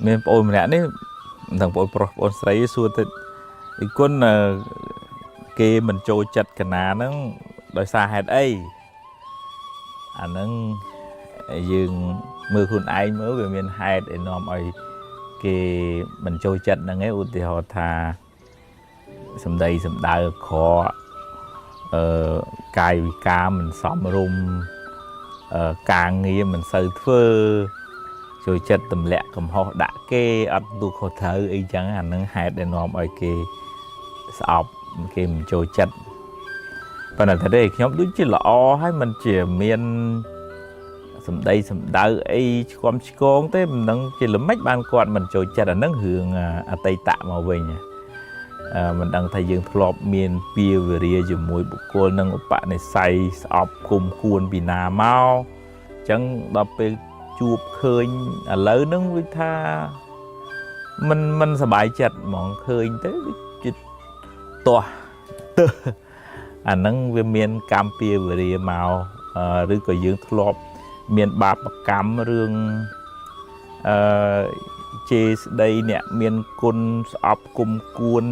មានប្អូនម្នាក់នេះមិនដឹងប្អូនប្រុសប្អូនស្រីសួរទៅអីគុណអឺគេមិនចូលចិត្តកណាហ្នឹងដោយសារហេតុអីអាហ្នឹងយើងមើលខ្លួនឯងមើលវាមានហេតុឲ្យនាំឲ្យគេមិនចូលចិត្តហ្នឹងឯងឧទាហរណ៍ថាសម្ដីសម្ដៅអាក្រក់អឺកាយវិការមិនសមរម្យអឺការងារមិនសូវធ្វើ ចូលចិត្តទម្លាក់កំហុសដាក់គេអត់ទូខុសត្រូវអីចឹងអានឹងហេតុដែលនាំឲ្យគេស្អប់គេមិនចូលចិត្តប៉ុន្តែតែទេខ្ញុំដូចជាល្អហើយមិនជាមានសម្ដីសម្ដៅអីឆ្គាំឆ្គងទេមិនដឹងជាល្មិចបានគាត់មិនចូលចិត្តអានឹងរឿងអតីតមកវិញអឺមិនដឹងថាយើងធ្លាប់មានពៀវរាជាមួយបុគ្គលនឹងឧបនិស្ស័យស្អប់គុំគួនពីណាមកអញ្ចឹងដល់ពេល ជួបឃើញឥឡូវហ្នឹងវាថាមិនមិនសប្បាយចិត្តហ្មងឃើញទៅដូចជាទាស់ទើសអាហ្នឹងវាមានកម្មពៀវរាមកឬក៏យើងធ្លាប់មានបាបកម្មរឿងអឺជេរស្ដីអ្នកមានគុណស្អប់គុំគួន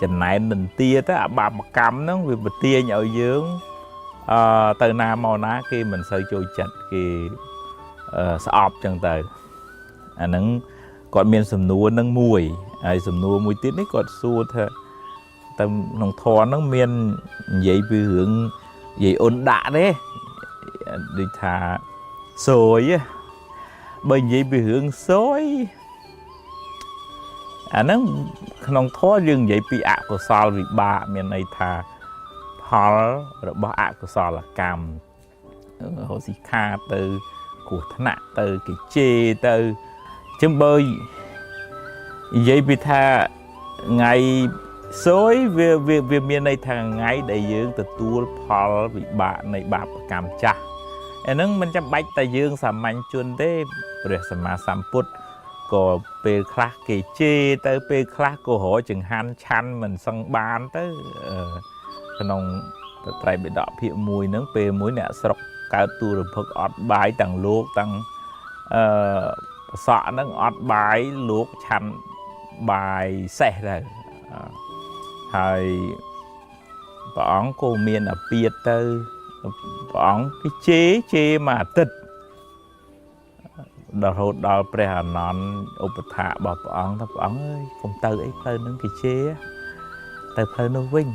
ចំណែននន្ទាទៅអាបាបកម្មហ្នឹងវាប្រទាញឲ្យយើងអឺទៅណាមកណាគេមិនសូវចូលចិត្តគេ ស្អប់ចឹងទៅអាហ្នឹងគាត់មានសំណួរនឹងមួយហើយសំណួរមួយទៀតនេះគាត់សួរថាទៅក្នុងធម៌ហ្នឹងមាននិយាយពីរឿងនិយាយអ៊ុនដាក់ទេដូចថាសយបើនិយាយពីរឿងសយអាហ្នឹងក្នុងធម៌យើងនិយាយពីអកុសលវិបាកមានន័យថាផលរបស់អកុសលកម្មរកស៊ីខាតទៅគ្រោះថ្នាក់ទៅគេជេរទៅចឹងបើនិយាយពីថាថ្ងៃសយវាវាវាមានន័យថាថ្ងៃដែលយើងទទួលផលវិបាកនៃបាបកម្មចាស់អាហ្នឹងមិនចាំបាច់តែយើងសាមញ្ញជនទេព្រះសម្មាសម្ពុទ្ធក៏ពេលខ្លះគេជេរទៅពេលខ្លះក៏រកចង្ហាន់ឆាន់មិនសឹងបានទៅក្នុងត្រៃបិដកភាគ1ហ្នឹងពេលមួយអ្នកស្រុកកើតទូរភឹកអត់បាយទាំងលោកទាំងអឺប្រសក់ហ្នឹងអត់បាយលោកឆាន់បាយសេះទៅហើយព្រះអង្គក៏មានអាពាធទៅព្រះអង្គគេជេរជេរមួយអាទិត្យដល់រហូតដល់ព្រះអានន្ទឧបថារបស់ព្រះអង្គថាព្រះអង្គអើយកុំទៅអីផ្លូវហ្នឹងគេជេរទៅផ្លូវនោះវិញ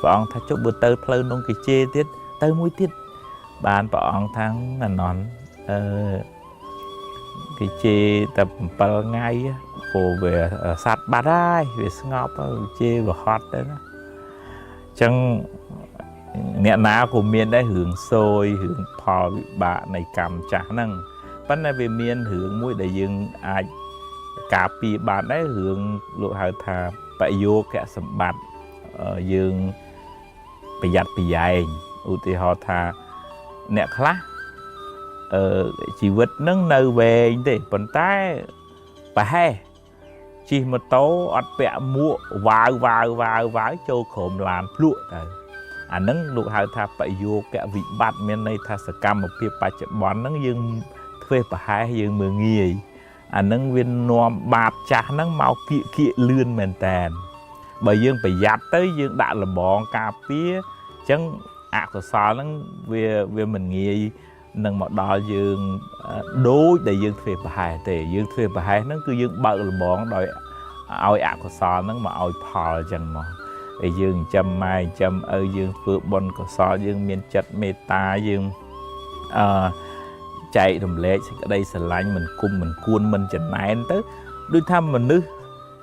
ព្រះអង្គថាចុះបើទៅផ្លូវនោះគេជេរទៀតទៅមួយទៀតបានព្រះអង្គថាអានន្ទអឺគេជេរតែ7ថ្ងៃព្រោះវាសัตว์បាត់ហើយវាស្ងប់ជេរវាហត់ទៅណាអញ្ចឹងអ្នកណាក៏មានដែររឿងសយរឿងផលវិបាកនៃកម្មចាស់ហ្នឹងប៉ុន្តែវាមានរឿងមួយដែលយើងអាចការពារបានដែររឿងលោកហៅថាបយោគសម្បត្តិយើងប្រយ័ត្នប្រយែងឧទាហរណ៍ថាអ្នកខ្លះអឺជីវិតនឹងនៅវែងទេប៉ុន្តែប្រហែសជិះម៉ូតូអត់ពាក់មួកវាវវាវវាវវាវចូលក្រុមឡានភ្លក់ទៅអាហ្នឹងលោកហៅថាបយោគវិបត្តិមានន័យថាសកម្មភាពបច្ចុប្បន្នហ្នឹងយើងធ្វើប្រហែសយើងមើងងាយអាហ្នឹងវានាំបាបចាស់ហ្នឹងមកគៀកគៀកលឿនមែនតែនបើយើងប្រយ័ត្នទៅយើងដាក់លបងការពារអញ្ចឹងអកុសលហ្នឹងវាវាមិនងាយនឹងមកដល់យើងដូចដែលយើងធ្វើប្រហែសទេយើងធ្វើប្រហែសហ្នឹងគឺយើងបើកលបងដោយឲ្យអកុសលហ្នឹងមកឲ្យផលអញ្ចឹងមកហើយយើងចិញ្ចឹមម៉ែចិញ្ចឹមឪយើងធ្វើបុណ្យកុសលយើងមានចិត្តមេត្តាយើងអឺចែករំលែកសេចក្តីស្រឡាញ់មិនគុំមិនគួនមិនចំណែនទៅដូចថាមនុស្ស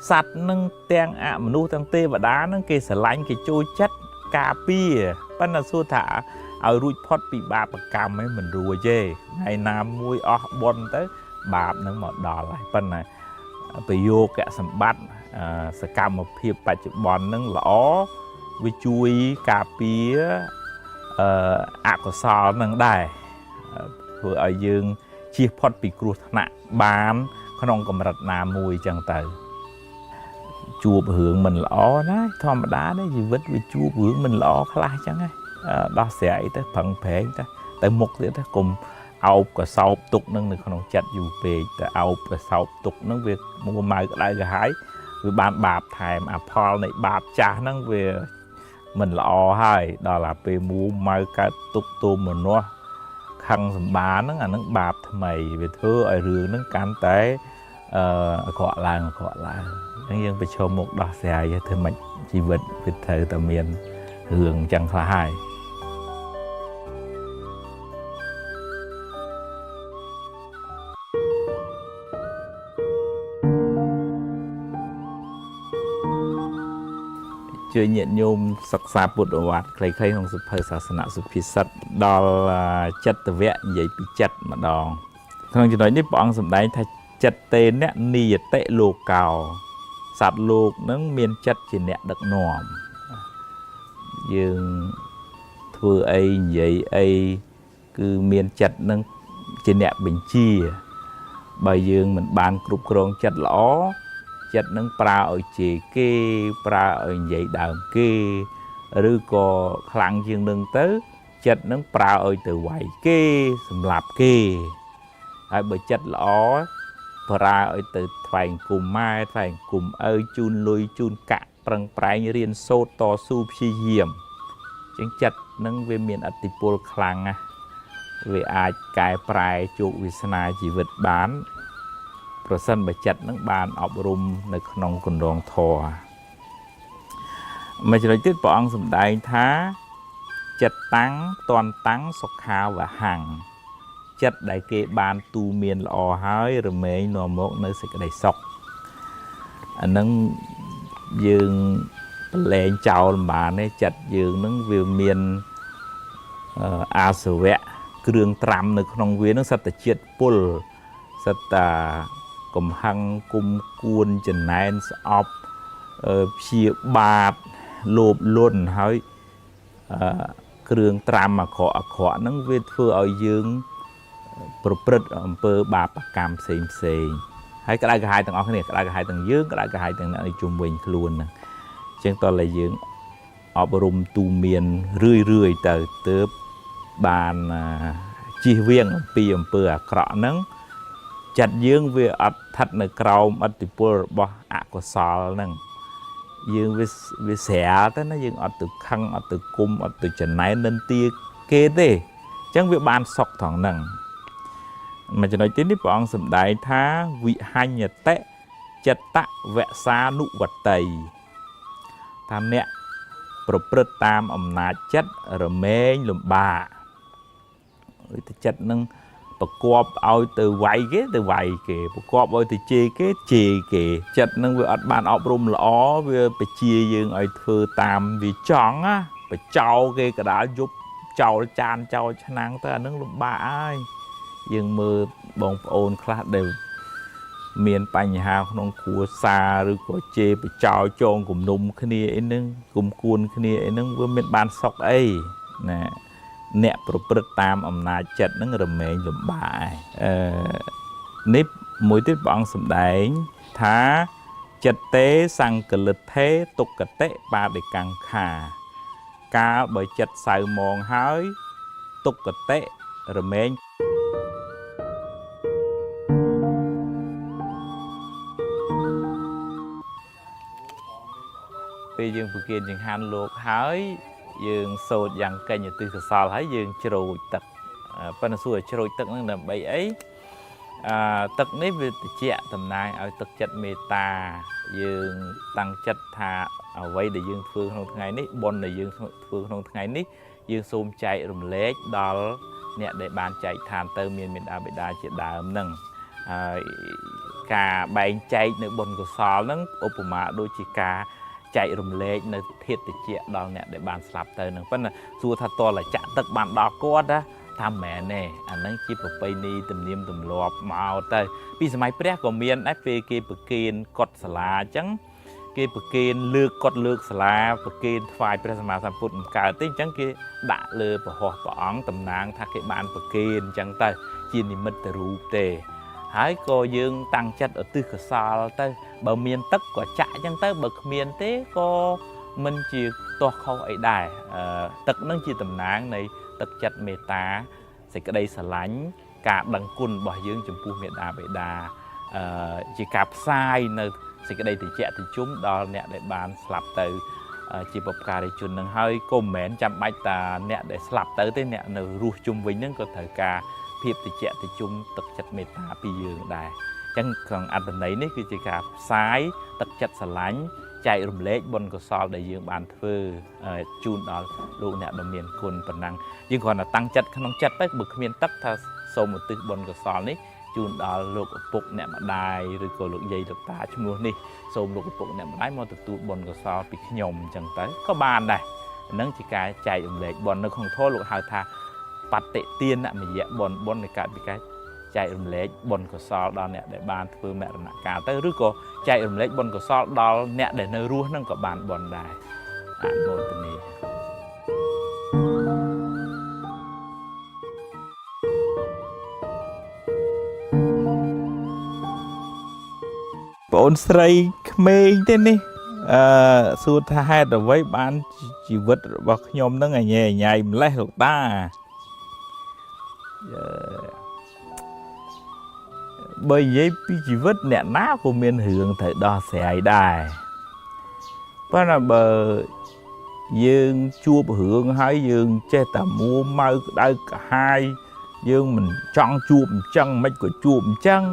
សត្វនឹងទាំងអមនុស្សទាំងទេវតានឹងគេស្រឡាញ់គេចូលចិត្តការពារប៉ុន្តែសួរថាឲ្យរួចផុតពីបាបកម្មឯងមិនរួចទេថ្ងៃណាមួយអស់បុណ្យទៅបាបនឹងមកដល់ហើយប៉ុន្តែប្រយោគសម្បត្តិសកម្មភាពបច្ចុប្បន្ននឹងល្អវាជួយការពារអកុសលនឹងដែរធ្វើឲ្យយើងជៀសផុតពីគ្រោះថ្នាក់បានក្នុងកម្រិតណាមួយចឹងទៅជួបរឿងមិនល្អណាធម្មតាទេជីវិតវាជួបរឿងមិនល្អខ្លះចឹងហ៎ដោះស្រាយទៅប្រឹងប្រែងទៅទៅមុខទៀតទៅកុំ អោបកសោបទុកនឹងនៅក្នុងចិត្តយូរពេកតែអោបកសោបទុកនឹងវាមួម៉ៅក្តៅក្រហាយវាបានបាបថែមអាផលនៃបាបចាស់ហ្នឹងវាមិនល្អហើយដល់អាពេលមួម៉ៅកើតទុកទោមនស្សខឹងសម្បាហ្នឹងអាហ្នឹងបាបថ្មីវាធ្វើឲ្យរឿងហ្នឹងកាន់តែអាក្រក់ឡើងអាក្រក់ឡើងអញ្ចឹងយើងប្រឈមមុខដោះស្រាយធ្វើម៉េចជីវិតវាត្រូវតែមានរឿងអញ្ចឹងខ្លះហើយជួយញាតិញោមសិក្សាពុទ្ធវត្តខ្លីៗក្នុងសភៅសាសនសុភាសិតដល់ចិត្តវៈនិយាយពីចិត្តម្ដងក្នុងចំណុចនេះព្រះអង្គសម្ដែងថាចិត្តតេននិយតិលោកោសត្វលោកនឹងមានចិត្តជាអ្នកដឹកនាំយើងធ្វើអីនិយាយអីគឺមានចិត្តនឹងជាអ្នកបញ្ជាបើយើងមិនបានគ្រប់គ្រងចិត្តល្អចិត្តនឹងប្រើឲ្យជេរគេប្រើឲ្យនិយាយដើមគេឬក៏ខ្លាំងជាងនឹងទៅចិត្តនឹងប្រើឲ្យទៅវាយគេសម្លាប់គេហើយបើចិត្តល្អប្រើឲ្យទៅថ្វាយគុំម៉ែថ្វាយគុំឪជូនលុយជូនកាក់ប្រឹងប្រែងរៀនសូត្រតស៊ូព្យាយាមជាងចិត្តនឹងវាមានឥទ្ធិពលខ្លាំងណាស់វាអាចកែប្រែជោគវាសនាជីវិតបានប្រសិនបើចិត្តនឹងបានអប់រំនៅក្នុងគន្លងធម៌មួយចំណុចទៀតព្រះអង្គសម្ដែងថាចិត្តតាំងតន់តាំងសុខាវហੰចិត្តដែលគេបានទូមានល្អហើយរមែងនាំមកនៅសេចក្តីសុខអានឹងយើងប្រឡែងចោលមិនបានទេចិត្តយើងនឹងវាមានអាសវៈគ្រឿងត្រាំនៅក្នុងវានឹងសត្វជាតិពុលសត្វតាកំហឹងគុំគួនចំណែនស្អប់ព្យាបាទលោភលន់ហើយគ្រឿងត្រាំអាក្រក់អាក្រក់ហ្នឹងវាធ្វើឲ្យយើងប្រព្រឹត្តអំពើបាបកម្មផ្សេងផ្សេងហើយក្តៅក្រហាយទាំងអស់គ្នាក្តៅក្រហាយទាំងយើងក្តៅក្រហាយទាំងអ្នកនៅជុំវិញខ្លួនហ្នឹងអញ្ចឹងតើតែយើងអប់រំទូមានរឿយរឿយទៅទើបបានជៀសវាងអំពីអំពើអាក្រក់ហ្នឹងចិត្តយើងវាអត់ស្ថិតនៅក្រោមឥទ្ធិពលរបស់អកុសលហ្នឹងយើងវាស្រាលទៅណាយើងអត់ទៅខឹងអត់ទៅគុំអត់ទៅចំណែននិន្ទាគេទេអញ្ចឹងវាបានសុខថងហ្នឹងមួយចំណុចទៀតនេះព្រះអង្គសម្ដែងថាវិហញ្ញតិចិត្តវសានុវតីថាអ្នកប្រព្រឹត្តតាមអំណាចចិត្តរមែងលំបាកទៅចិត្តនឹងប្រកបឲ្យទៅវាយគេទៅវាយគេប្រកបឲ្យទៅជេរគេជេរគេចិត្តនឹងវាអត់បានអប់រំល្អវាបជាយើងឲ្យធ្វើតាមវាចង់ណាបចោគេកដាលយប់ចោលចានចោលឆ្នាំងទៅអានឹងលំបាកហើយយើងមើលបងប្អូនខ្លះដែលមានបញ្ហាក្នុងគ្រួសារឬក៏ជេរបចោចងគំនុំគ្នាអីហ្នឹងគុំគួនគ្នាអីហ្នឹងវាមានបានសុខអីណាអ្នកប្រព្រឹត្តតាមអំណាចចិត្តហ្នឹងរមែងលំបាកនេះមួយទៀតព្រះអង្គសម្ដែងថាចិត្តទេសង្កលិទ្ធេទុក្កតិបាដិកង្ខាកាលបើចិត្តសៅមងហើយទុក្កតិរមែងពេលយើងប្រគេនចង្ហាន់លោកហើយយើងសូត្រយ៉ាងកញ្ញទិសកុសលហើយយើងជ្រោចទឹកប៉ុន្តែសួរឲ្យជ្រោចទឹកហ្នឹងដើម្បីអីទឹកនេះវាតិចតំណាងឲ្យទឹកចិត្តមេត្តាយើងតាំងចិត្តថាអ្វីដែលយើងធ្វើក្នុងថ្ងៃនេះបុណ្យដែលយើងធ្វើក្នុងថ្ងៃនេះយើងសូមចែករំលែកដល់អ្នកដែលបានចែកឋានទៅមានមេដាបិតាជាដើមហ្នឹងហើយការបែងចែកនៅបុណ្យកុសលហ្នឹងឧបមាដូចជាការចែករំលែកនៅធាតុតិចដល់អ្នកដែលបានស្លាប់ទៅនឹងប៉ុន្តែសួរថាតលចាក់ទឹកបានដល់គាត់ណាថាមិនមែនទេអាហ្នឹងជាប្រពៃណីទំនៀមទម្លាប់មកទៅពីសម័យព្រះក៏មានដែរពេលគេប្រគេនកុដិសាលាអញ្ចឹងគេប្រគេនលើកកុដិលើកសាលាប្រគេនថ្វាយព្រះសម្មាសម្ពុទ្ធមិនកើតទេអញ្ចឹងគេដាក់លើពហោះព្រះអង្គតំណាងថាគេបានប្រគេនអញ្ចឹងទៅជានិមិត្តរូបទេហើយក៏យើងតាំងចិត្តឧទ្ទិសកុសលទៅបើមានទឹកក៏ចាក់អញ្ចឹងទៅបើគ្មានទេក៏មិនជាទាស់ខុសអីដែរទឹកនឹងជាតំណាងនៃទឹកចិត្តមេត្តាសេចក្តីស្រឡាញ់ ការដឹងគុណរបស់យើងចំពោះមេដាបេដាជាការផ្សាយនៅសេចក្តីតិចតិជុំដល់អ្នកដែលបានស្លាប់ទៅជាបុព្វការីជននឹងហើយក៏មិនមែនចាំបាច់តាអ្នកដែលស្លាប់ទៅទេអ្នកនៅរស់ជុំវិញនឹងក៏ត្រូវការភាពតិចតិជុំទឹកចិត្តមេត្តាពីយើងដែរអញ្ចឹងក្នុងអត្ថន័យនេះគឺជាការផ្សាយទឹកចិត្តស្រឡាញ់ចែករំលែកបុណ្យកុសលដែលយើងបានធ្វើជូនដល់លោកអ្នកដ៏មានគុណប៉ុណ្ណឹងយើងគ្រាន់តែតាំងចិត្តក្នុងចិត្តទៅបើគ្មានទឹកថាសូមឧទ្ទិសបុណ្យកុសលនេះជូនដល់លោកឪពុកអ្នកម្ដាយឬក៏លោកយាយលោកតាឈ្មោះនេះសូមលោកឪពុកអ្នកម្ដាយមកទទួលបុណ្យកុសលពីខ្ញុំអញ្ចឹងទៅក៏បានដែរហ្នឹងជាការចែករំលែកបុណ្យនៅក្នុងធម៌លោកហៅថាបតិទានមយៈបុណ្យបុណ្យនៃការពិការចែករំលែកបុណ្យកុសលដល់អ្នកដែលបានធ្វើមរណកាលទៅឬក៏ចែករំលែកបុណ្យកុសលដល់អ្នកដែលនៅរស់ហ្នឹងក៏បានបុណ្យដែរអនុមោទនាបងស្រីក្មេងទេនេះសួរថាហេតុអ្វីបានជីវិតរបស់ខ្ញុំនឹងអញញ៉ៃម្លេះលោកតាបើនិយាយពីជីវិតអ្នកណាក៏មានរឿងត្រូវដោះស្រាយដែរប៉ុន្តែបើយើងជួបរឿងហើយយើងចេះតែមួម៉ៅក្តៅក្រហាយយើងមិនចង់ជួបអញ្ចឹងមិនក៏ជួបអញ្ចឹង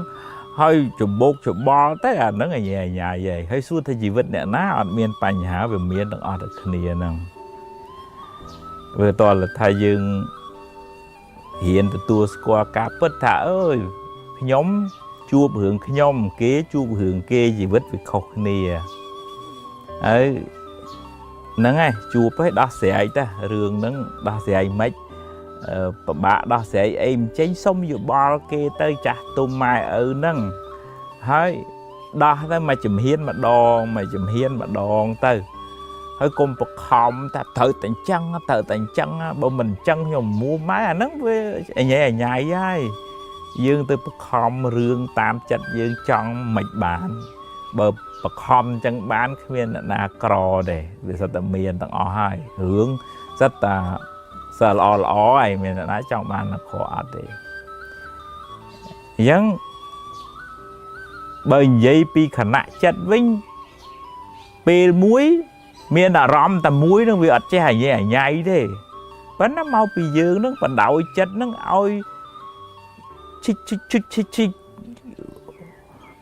ហើយច្បោកច្បល់ទៅអាហ្នឹងញ៉ៃញ៉ៃហើយហើយសួរថាជីវិតអ្នកណាអត់មានបញ្ហាវាមានទាំងអស់តែគ្នាហ្នឹងវាតលថាយើងរៀនទទួលស្គាល់ការពិតថាអើយខ្ញុំជួបរឿងខ្ញុំគេជួបរឿងគេជីវិតវាខុសគ្នាហើយហ្នឹងហើយជួបហើយដោះស្រាយតារឿងហ្នឹងដោះស្រាយមិនពិបាកដោះស្រាយអីមិនចេញសុំយោបល់គេទៅចាស់ទុំម៉ែឪហ្នឹងហើយដោះទៅមួយជំហានម្ដងមួយជំហានម្ដងទៅហើយកុំបខំថាត្រូវតែអញ្ចឹងត្រូវតែអញ្ចឹងបើមិនអញ្ចឹងខ្ញុំមួម៉ែអាហ្នឹងវាញ៉ៃញ៉ៃហើយយើងទៅបខំរឿងតាមចិត្តយើងចង់មិនបានបើបខំអញ្ចឹងបានគ្មានអ្នកណាក្រទេវាសិតតែមានទាំងអស់ហើយរឿងសិតតែសើល្អល្អហើយមានអ្នកណាចង់បានអាក្រក់អត់ទេអញ្ចឹងបើនិយាយពីខណៈចិត្តវិញពេលមួយមានអារម្មណ៍តែមួយនឹងវាអត់ចេះអាញ៉ៃអាញ៉ៃទេប៉ុន្តែមកពីយើងនឹងបណ្ដោយចិត្តនឹងឲ្យឈិចឈិចឈិចឈិចឈិច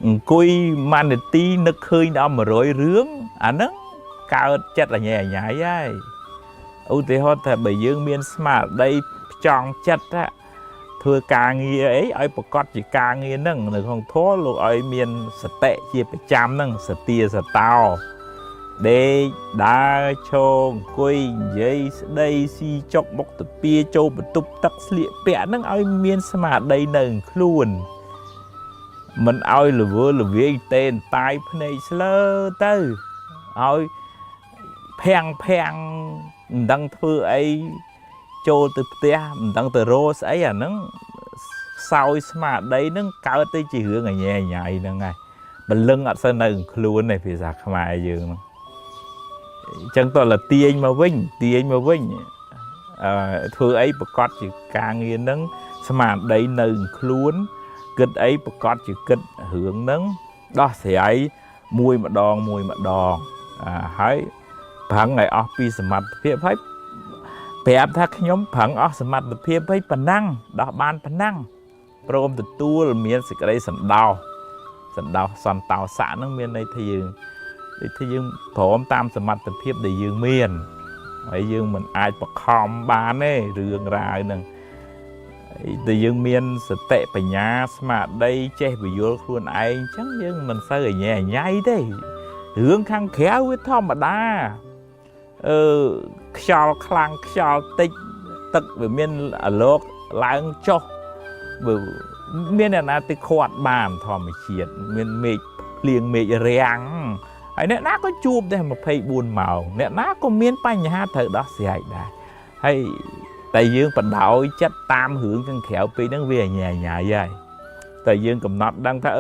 អង្គុយមួយនាទីនឹកឃើញដល់100រឿងអាហ្នឹងកើតចិត្តអាញ៉ៃអាញ៉ៃហើយឧទាហរណ៍ថាបើយើងមានស្មារតីផ្ចង់ចិត្តថាធ្វើការងារអីឲ្យប្រកាសជាការងារហ្នឹងនៅក្នុងធម៌លោកឲ្យមានសតិជាប្រចាំហ្នឹងសទាសតោដេកដើរឈរអង្គុយនិយាយស្ដីស៊ីចុកបុកតាពីចូលបន្ទប់ទឹកស្លៀកពាក់ហ្នឹងឲ្យមានស្មារតីនៅខ្លួនមិនឲ្យល្វើល្វាយទេតាយភ្នែកស្លើទៅឲ្យភាំងភាំងមិនដឹងធ្វើអីចូលទៅផ្ទះមិនដឹងទៅរកស្អីអាហ្នឹងខ្សោយស្មារតីហ្នឹងកើតទៅជារឿងអញែញ៉ៃហ្នឹងហើយបលឹងអត់សូវនៅខ្លួនទេភាសាខ្មែរយើងហ្នឹងអញ្ចឹងតើលទាញមកវិញទាញមកវិញធ្វើអីប្រកាសជាការងារហ្នឹងស្មារតីនៅខ្លួនគិតអីប្រកាសជាគិតរឿងហ្នឹងដោះស្រាយមួយម្ដងមួយម្ដងហើយប្រឹងឲ្យអស់ពីសមត្ថភាពហើយប្រាប់ថាខ្ញុំប្រឹងអស់សមត្ថភាពហើយប៉ុណ្ណឹងដោះបានប៉ុណ្ណឹងព្រមទទួលមានសេចក្តីសន្តោសសន្តោសសន្តោសៈហ្នឹងមានន័យថាយើងដូចថាយើងព្រមតាមសមត្ថភាពដែលយើងមានហើយយើងមិនអាចបខំបានទេរឿងរ៉ាវហ្នឹងដែលយើងមានសតិបញ្ញាស្មារតីចេះពយល់ខ្លួនឯងអញ្ចឹងយើងមិនសូវអញែញ៉ៃទេរឿងខាងក្រៅវាធម្មតាខ្យល់ខ្លាំងខ្យល់តិចទឹកវាមានអាលោកឡើងចុះបើមានអ្នកណាទៅខាត់បានធម្មជាតិមានមេឃភ្លៀងមេឃរាំងហើយអ្នកណាក៏ជួបដែរ24ម៉ោងអ្នកណាក៏មានបញ្ហាត្រូវដោះស្រាយដែរហើយតែយើងបណ្ដោយចិត្តតាមរឿងខាងក្រៅពេលហ្នឹងវាញ៉ៃញ៉ៃហើយតែយើងកំណត់ដឹងថា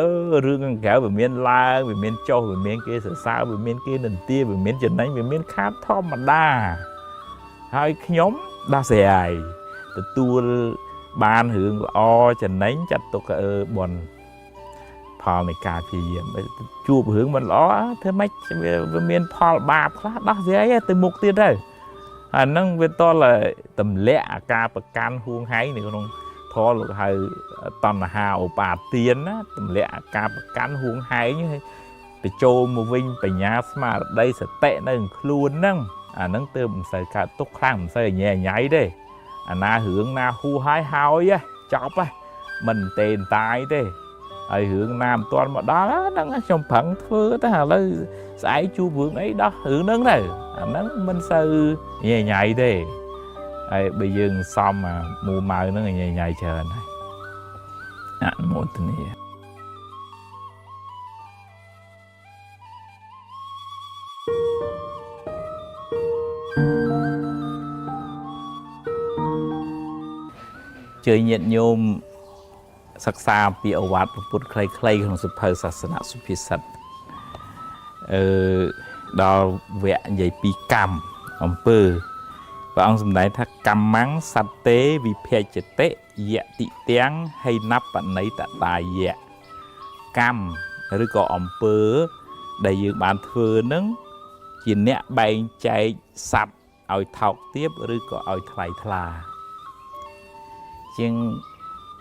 រឿងខាងក្រៅវាមានឡើងវាមានចុះវាមានគេសរសើរវាមានគេនិន្ទាវាមានចំណេញវាមានខាតធម្មតាហើយខ្ញុំដោះស្រាយទទួល បានរឿងល្អចំណេញចាត់ទុកបុណ្យផលនៃការព្យាយាមជួបរឿងមិនល្អធ្វើម៉េចវាមានផលបាបខ្លះដោះស្រាយទៅមុខទៀតទៅអាហ្នឹងវាតលទម្លាក់អាការប្រកាន់ហួងហែងនៅក្នុងធម៌លោកហៅតណ្ហាឧបាទានណាទម្លាក់អាការប្រកាន់ហួងហែងហើយបញ្ចូលមកវិញបញ្ញាស្មារតីសតិនៅខ្លួនហ្នឹងអាហ្នឹងទើបមិនសូវកើតទុកខ្លាំងមិនសូវញ៉ែញ៉ៃទេអាណារឿងណាហួហើយហើយចប់ហ៎មិនទេតាយទេហើយរឿងណាមិនទាន់មកដល់ហ្នឹងខ្ញុំប្រឹងធ្វើតែឥឡូវស្អែកជួបរឿងអីដោះរឿងហ្នឹងទៅអាហ្នឹងមិនសូវញ៉ែញ៉ៃទេហើយបើយើងសំអាមូម៉ៅហ្នឹងញ៉ែញ៉ៃច្រើនហើយអនុមោទនាជើញញាតិញោមសិក្សាពីឱវាទព្រះពុទ្ធខ្លីៗក្នុងសៀវភៅសាសនសុភាសិតដល់វគ្គនិយាយពីកម្មអំពើព្រះអង្គសម្ដែងថាកម្មੰសត្វេវិភេចតិយតិទាំងហិនបណិតតាយៈកម្មឬក៏អំពើដែលយើងបានធ្វើនឹងជាអ្នកបែងចែកសត្វឲ្យថោកទាបឬក៏ឲ្យថ្លៃថ្លាជាង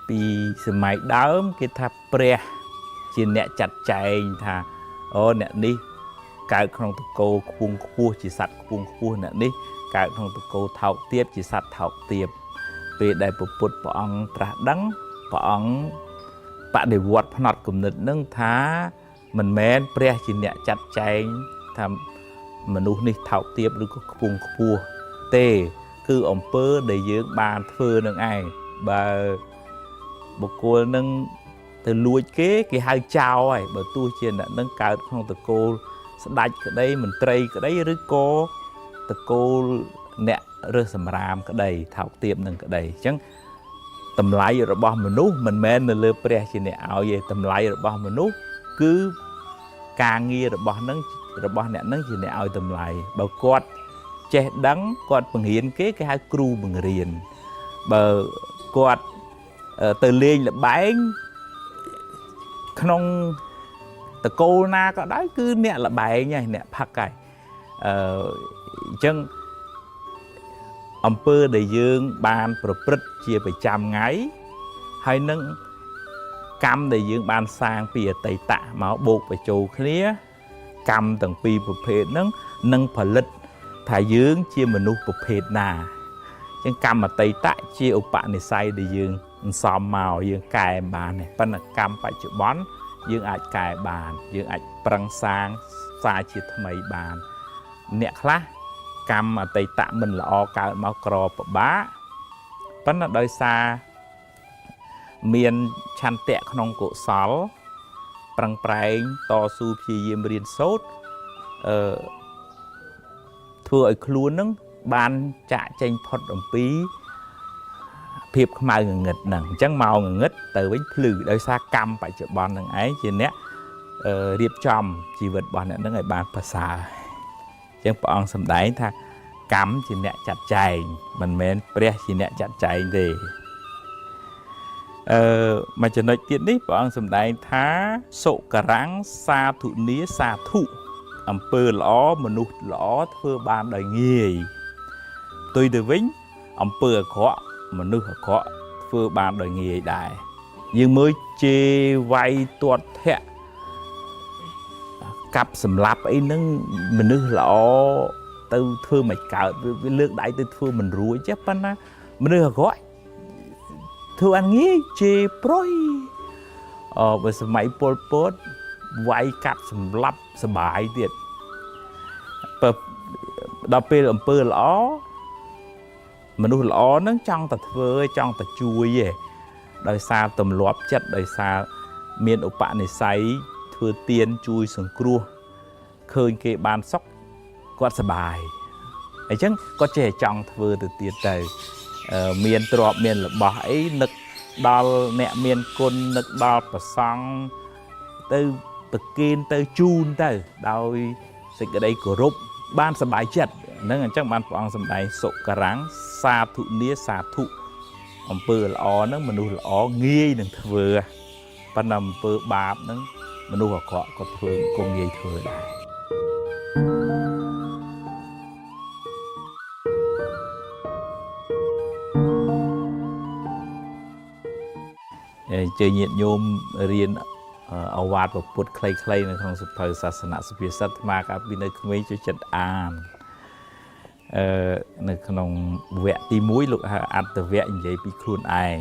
ពីសម័យដើមគេថាព្រះជាអ្នកចាត់ចែងថាអូអ្នកនេះកើតក្នុងតកោខ្ពង់ខ្ពស់ជាសត្វខ្ពង់ខ្ពស់អ្នកនេះកើតក្នុងតកោថោកទាបជាសត្វថោកទាបពេលដែលព្រះពុទ្ធព្រះអង្គត្រាស់ដឹងព្រះអង្គបដិវត្តផ្នត់គំនិតនឹងថាមិនមែនព្រះជាអ្នកចាត់ចែងថាមនុស្សនេះថោកទាបឬក៏ខ្ពង់ខ្ពស់ទេគឺអំពើដែលយើងបានធ្វើនឹងឯងបើបុគ្គលនឹងទៅលួចគេគេហៅចោលហើយបើទោះជាអ្នកនឹងកើតក្នុងតកូលស្ដេចក្តីមន្ត្រីក្តីឬក៏តកូលអ្នករើសសម្រាមក្តីថោកទាបនឹងក្តីអញ្ចឹងតម្លៃរបស់មនុស្សមិនមែននៅលើព្រះជាអ្នកឲ្យទេតម្លៃរបស់មនុស្សគឺការងាររបស់នឹងរបស់អ្នកនឹងជាអ្នកឲ្យតម្លៃបើគាត់ចេះដឹងគាត់បង្រៀនគេគេហៅគ្រូបង្រៀនបើគាត់ទៅលេងល្បែងក្នុងតកូលណាក៏ដោយគឺអ្នកល្បែងហើយអ្នកផឹកហើយអញ្ចឹងអំពើដែលយើងបានប្រព្រឹត្តជាប្រចាំថ្ងៃហើយនឹងកម្មដែលយើងបានសាងពីអតីតមកបូកបញ្ចូលគ្នាកម្មទាំងពីរប្រភេទហ្នឹងនឹងផលិតថាយើងជាមនុស្សប្រភេទណាអញ្ចឹងកម្មអតីតជាឧបនិស្ស័យដែលយើងសំមកយើងកែបានទេប៉ុន្តែកម្មបច្ចុប្បន្នយើងអាចកែបានយើងអាចប្រឹងសាងសារជាថ្មីបានអ្នកខ្លះកម្មអតីតមិនល្អកើតមកក្រពិបាកប៉ុន្តែដោយសារមានឆន្ទៈក្នុងកុសលប្រឹងប្រែងតស៊ូព្យាយាមរៀនសូត្រធ្វើឲ្យខ្លួននឹងបានចាក់ចេញផុតអំពីភាពខ្មៅងងឹតហ្នឹងអញ្ចឹងមកងងឹតទៅវិញភ្លឺដោយសារកម្មបច្ចុប្បន្នហ្នឹងឯងជាអ្នករៀបចំជីវិតរបស់អ្នកហ្នឹងឲ្យបានប្រសើរអញ្ចឹងព្រះអង្គសម្ដែងថាកម្មជាអ្នកចាត់ចែងមិនមែនព្រះជាអ្នកចាត់ចែងទេមួយចំណុចទៀតនេះព្រះអង្គសម្ដែងថាសុករំសាធុនីសាធុអំពើល្អមនុស្សល្អធ្វើបានដោយងាយផ្ទុយទៅវិញអំពើអាក្រក់មនុស្សអាក្រក់ធ្វើបានដោយងាយដែរយើងមើលជេរវាយទាត់ធាក់កាប់សម្លាប់អីហ្នឹងមនុស្សល្អទៅធ្វើមិនកើតវាលើកដៃទៅធ្វើមិនរួចទេប៉ុន្តែមនុស្សអាក្រក់ធ្វើអានងាយជេរប្រុយបើសម័យប៉ុលពតវាយកាប់សម្លាប់សបាយទៀតបើដល់ពេលអំពើល្អមនុស្សល្អនឹងចង់តែធ្វើចង់តែជួយឯងដោយសារទម្លាប់ចិត្តដោយសារមានឧបនិស្ស័យធ្វើទានជួយសង្គ្រោះឃើញគេបានសុខគាត់សប្បាយអញ្ចឹងគាត់ចេះចង់ធ្វើទៅទៀតទៅមានទ្រព្យមានរបស់អីនឹកដល់អ្នកមានគុណនឹកដល់ព្រះសង្ឃទៅប្រគេនទៅជូនទៅដោយសេចក្តីគោរពបានសប្បាយចិត្តហ្នឹងអញ្ចឹងបានព្រះអង្គសម្ដែងសុករំសាធុនីសាធុ អំពើល្អហ្នឹងមនុស្សល្អងាយនឹងធ្វើប៉ុន្តែអំពើបាបហ្នឹងមនុស្សអាក្រក់ក៏ធ្វើក៏ងាយធ្វើដែរជើញាតិញោមរៀនអវាទពុទ្ធខ្លីៗនៅក្នុងសភៅសាសនសុភាសិតអាត្មាកាលពីនៅក្មេងចូលចិត្តអាននៅក្នុងវគ្គទី1លោកហៅអត្តវៈនិយាយពីខ្លួនឯង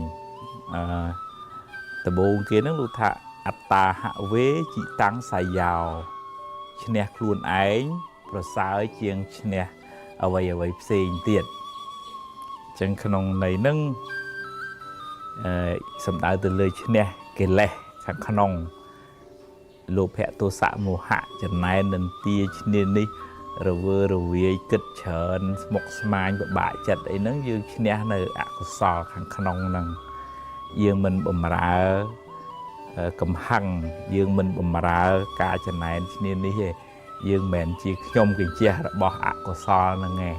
ដំបូងគេហ្នឹងលោកថាអត្តាហវេជីតាំងសាយោឈ្នះខ្លួនឯងប្រសើរជាងឈ្នះអ្វីអ្វីផ្សេងទៀតអញ្ចឹងក្នុងន័យហ្នឹងសំដៅទៅលើឈ្នះកិលេសខាងក្នុងលោភៈទោសៈមោហៈចំណែននន្ទាឈ្នានេះរវើរវាយគិតច្រើនស្មុគស្មាញពិបាកចិត្តអីហ្នឹងយើងឈ្នះនៅអកុសលខាងក្នុងហ្នឹងយើងមិនបំរើកំហឹងយើងមិនបំរើការចំណែនឈ្នានេះទេយើងមិនមែនជាខ្ញុំកញ្ជះរបស់អកុសលហ្នឹងឯង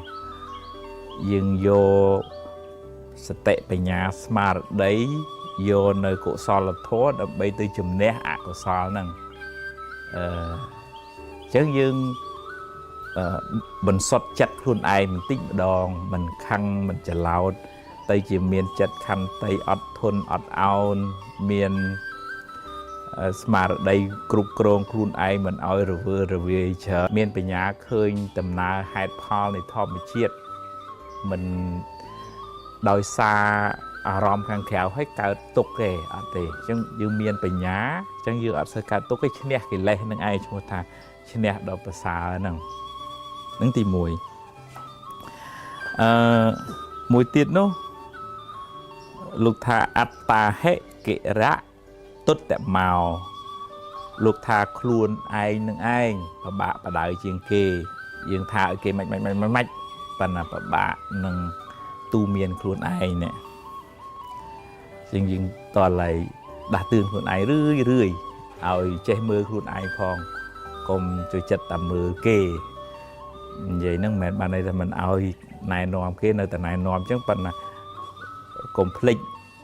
យើងយកសតិបញ្ញាស្មារតីយកនៅកុសលធម៌ដើម្បីទៅជំនះអកុសលហ្នឹងអញ្ចឹងយើងបន្សុទ្ធចិត្តខ្លួនឯងបន្តិចម្ដងមិនខឹងមិនច្រឡោតទៅជាមានចិត្តខន្តីអត់ធន់អត់ឱនមានស្មារតីគ្រប់គ្រងខ្លួនឯងមិនឲ្យរវើរវាយច្រើនមានបញ្ញាឃើញដំណើរហេតុផលនៃធម្មជាតិមិនដោយសារអារម្មណ៍ខាងក្រៅឲ្យកើតទុក្ខទេអត់ទេអញ្ចឹងយើងមានបញ្ញាអញ្ចឹងយើងអត់សូវកើតទុក្ខទេឈ្នះកិលេសនឹងឯងឈ្មោះថាឈ្នះដល់ប្រសើរហ្នឹងនឹងទី1មួយទៀតនោះលោកថាអត្តាហិកិរៈទុត្តមោលោកថាខ្លួនឯងនឹងឯងពិបាកបដៅជាងគេយើងថាឲ្យគេម៉េចម៉េចម៉េចម៉េចប៉ុន្តែពិបាកនឹងទូមានខ្លួនឯងនេះជាងយើងតឡៃដាស់តឿនខ្លួនឯងរឿយរឿយឲ្យចេះមើលខ្លួនឯងផងកុំចូលចិត្តតែមើលគេនិយាយហ្នឹងមិនមែនបានន័យថាមិនឲ្យណែនាំគេនៅតែណែនាំអញ្ចឹងប៉ុន្តែកុំភ្លេច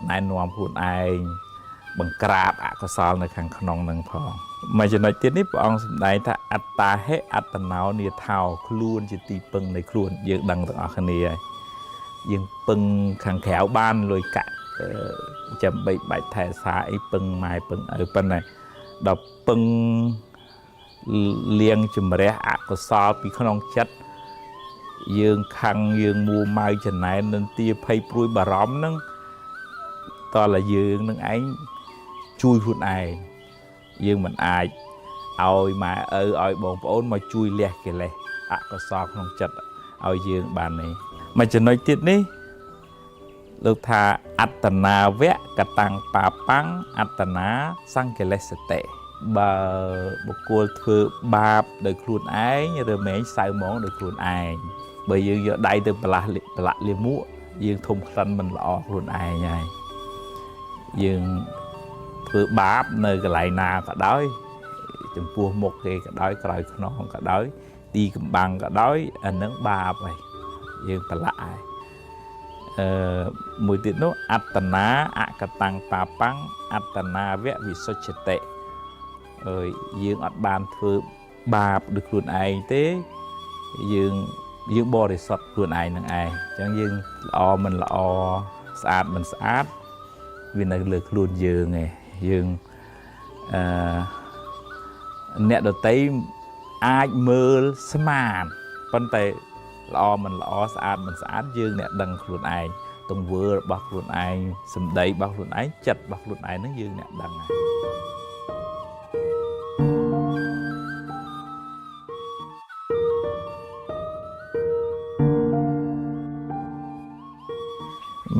ណែនាំខ្លួនឯងបង្ក្រាបអកុសលនៅខាងក្នុងនឹងផងមួយចំណុចទៀតនេះព្រះអង្គសម្ដែងថាអត្តាហិអត្តណោនាថោខ្លួនជាទីពឹងនៃខ្លួនយើងដឹងទាំងអស់គ្នាហើយយើងពឹងខាងក្រៅបានលុយកាក់ចាំបីបាច់ថែសារអីពឹងម៉ែពឹងឪប៉ុន្តែដល់ពឹងលៀងជំរះអកុសលពីក្នុងចិត្តយើងខឹងយើងមួម៉ៅចំណែននន្ទាភ័យព្រួយបារម្ភហ្នឹងតើតែយើងនឹងឯងជួយខ្លួនឯងយើងមិនអាចឲ្យម៉ែឪឲ្យបងប្អូនមកជួយលះកិលេសអកុសលក្នុងចិត្តឲ្យយើងបាននេះមួយចំណុចទៀតនេះលោកថាអត្តនាវៈកតាំងបាបាំងអត្តនាសង្កិលេសតិបើបុគ្គលធ្វើបាបដោយខ្លួនឯងឬមែងសៅហ្មងដោយខ្លួនឯងបើយើងយកដៃទៅប្រឡាក់ប្រឡាក់លាមកយើងធំក្លិនមិនល្អខ្លួនឯងហើយយើងធ្វើបាបនៅកន្លែងណាក៏ដោយចំពោះមុខគេក៏ដោយក្រោយខ្នងក៏ដោយទីកំបាំងក៏ដោយអានឹងបាបហើយយើងប្រឡាក់ហើយមួយទៀតនោះអត្តនាអកតាំងបាបាំងអត្តនាវៈវិសុទ្ធតិអើយយើងអត់បានធ្វើបាបដោយខ្លួនឯងទេយើងបរិសុទ្ធខ្លួនឯងនឹងឯងអញ្ចឹងយើងល្អមិនល្អស្អាតមិនស្អាតវានៅលើខ្លួនយើងឯងយើងអ្នកដតីអាចមើលស្មានប៉ុន្តែល្អមិនល្អស្អាតមិនស្អាតយើងអ្នកដឹងខ្លួនឯងទង្វើរបស់ខ្លួនឯងសម្ដីរបស់ខ្លួនឯងចិត្តរបស់ខ្លួនឯងហ្នឹងយើងអ្នកដឹងហើយ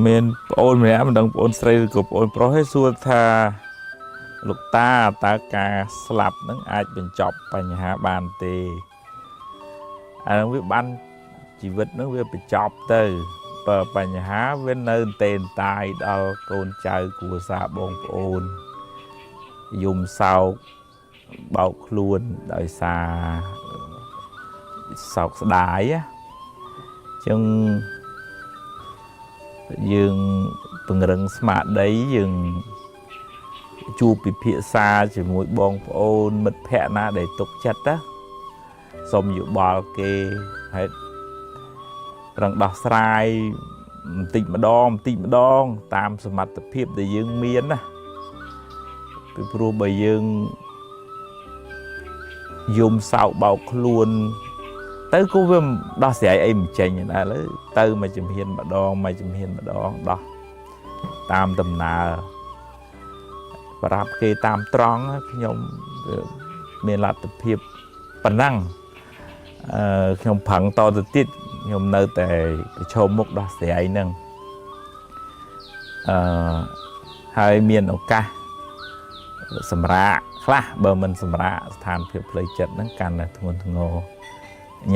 មានប្អូនម្នាក់មិនដឹងប្អូនស្រីឬក៏ប្អូនប្រុសឯងសួរថាលោកតាតើការស្លាប់នឹងអាចបញ្ចប់បញ្ហាបានទេអានឹងវាបានជីវិតនឹងវាបញ្ចប់ទៅបើបញ្ហាវានៅទេនតាយដល់កូនចៅគ្រួសារបងប្អូនយំសោកបោកខ្លួនដោយសារសោកស្ដាយអញ្ចឹង យើងពង្រឹងស្មារតីយើងជួបពិភាក្សាជាមួយបងប្អូនមិត្តភ័ក្តិណាដែលទុកចិត្តណាសុំយោបល់គេហើយប្រឹងដោះស្រាយបន្តិចម្ដងបន្តិចម្ដង តាមសមត្ថភាពដែលយើងមានណាពីព្រោះបើយើងយំសោកបោកខ្លួន ទៅក៏វាដោះស្រាយអីមិនចេញដែរឥឡូវទៅមួយជំហានម្ដងមួយជំហានម្ដងដោះតាមដំណើរប្រាប់គេតាមត្រង់ខ្ញុំវាមានលទ្ធភាពប៉ុណ្ណឹងខ្ញុំប្រឹងតទៅទៀតខ្ញុំនៅតែប្រឈមមុខដោះស្រាយហ្នឹងអឺហើយមានឱកាសសម្រាកខ្លះបើមិនសម្រាកស្ថានភាពផ្លូវចិត្តហ្នឹងកាន់តែធ្ងន់ធ្ងរ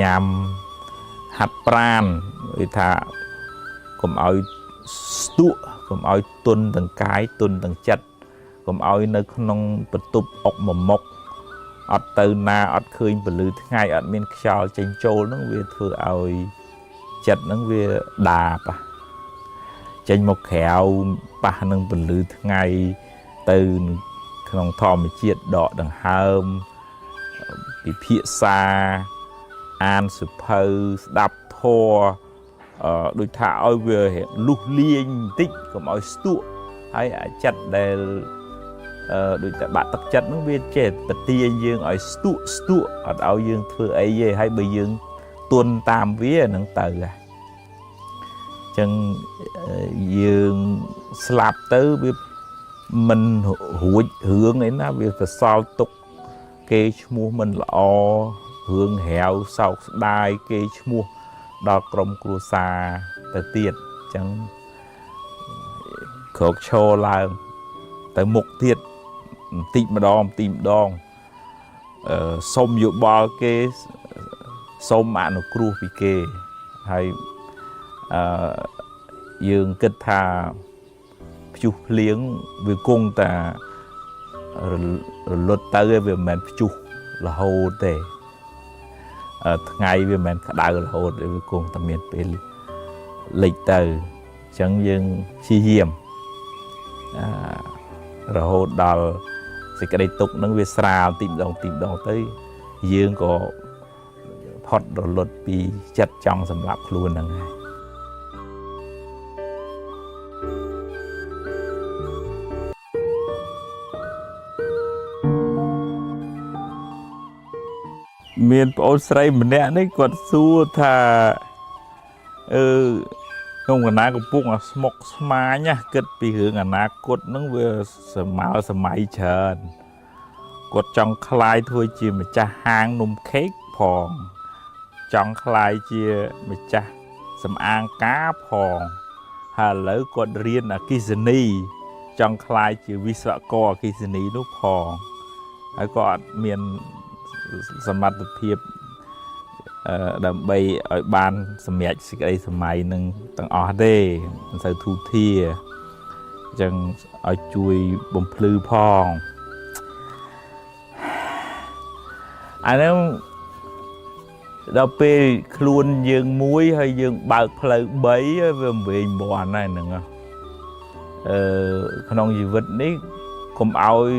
ញ៉ាំហាត់ប្រានគឺថាកុំឲ្យស្ទក់កុំឲ្យទន់ទាំងកាយទន់ទាំងចិត្តកុំឲ្យនៅក្នុងបន្ទប់អុកមួយមុកអត់ទៅណាអត់ឃើញពន្លឺថ្ងៃអត់មានខ្យល់ចេញចូលហ្នឹងវាធ្វើឲ្យចិត្តហ្នឹងវាដាបចេញមកក្រៅប៉ះនឹងពន្លឺថ្ងៃទៅក្នុងធម្មជាតិដកដង្ហើមពិភាក្សាអានសៀវភៅស្ដាប់ធម៌ដូចថាឲ្យវាលុះលាញបន្តិចកុំឲ្យស្ទក់ហើយអាចិត្តដែលដូចតែបាក់ទឹកចិត្តហ្នឹងវាចេះតទាញយើងឲ្យស្ទក់ស្ទក់អត់ឲ្យយើងធ្វើអីទេហើយបើយើងទន់តាមវាហ្នឹងទៅហ่ะអញ្ចឹងយើងស្លាប់ទៅវាមិនរួចរឿងអីណាវាសសល់ទុកគេឈ្មោះមិនល្អរឿងរាវសោកស្ដាយគេឈ្មោះដល់ក្រុមគ្រួសារទៅទៀតអញ្ចឹងក្រោកឈរឡើងទៅមុខទៀតបន្តិចម្ដងបន្តិចម្ដងសុំយោបល់គេសុំអនុគ្រោះពីគេហើយអឺយើងគិតថាព្យុះភ្លៀងវាគង់តែរលត់ទៅឯវាមិនមែនព្យុះរហូតទេថ្ងៃវាមិនមែនក្តៅរហូតទេវាគង់តែមានពេលលិចទៅអញ្ចឹងយើងព្យាយាមរហូតដល់សេចក្តីទុក្ខនឹងវាស្រាលទីម្ដងទីម្ដងទៅយើងក៏ផុតរលត់ពីចិត្តចង់សម្លាប់ខ្លួនហ្នឹងហើយមានប្អូនស្រីម្នាក់នេះគាត់សួរថាអឺខ្ញុំកណាកំពុងស្មុកស្មាញណាគិតពីរឿងអនាគតហ្នឹងវាសម័យសម័យច្រើនគាត់ចង់ក្លាយធ្វើជាម្ចាស់ហាងនំខេកផងចង់ក្លាយជាម្ចាស់សម្អាងការផងហើយឥឡូវគាត់រៀនអគ្គិសនីចង់ក្លាយជាវិស្វករអគ្គិសនីនោះផងហើយក៏អត់មានសមត្ថភាពដើម្បីឲ្យបានសម្រេចសេចក្តីសម័យនឹងទាំងអស់ទេមិនសូវធូធាអញ្ចឹងឲ្យជួយបំភ្លឺផងអាហ្នឹងដល់ពេលខ្លួនយើងមួយហើយយើងបើកផ្លូវ3វាវែងមាន់ហើយហ្នឹងក្នុងជីវិតនេះកុំឲ្យ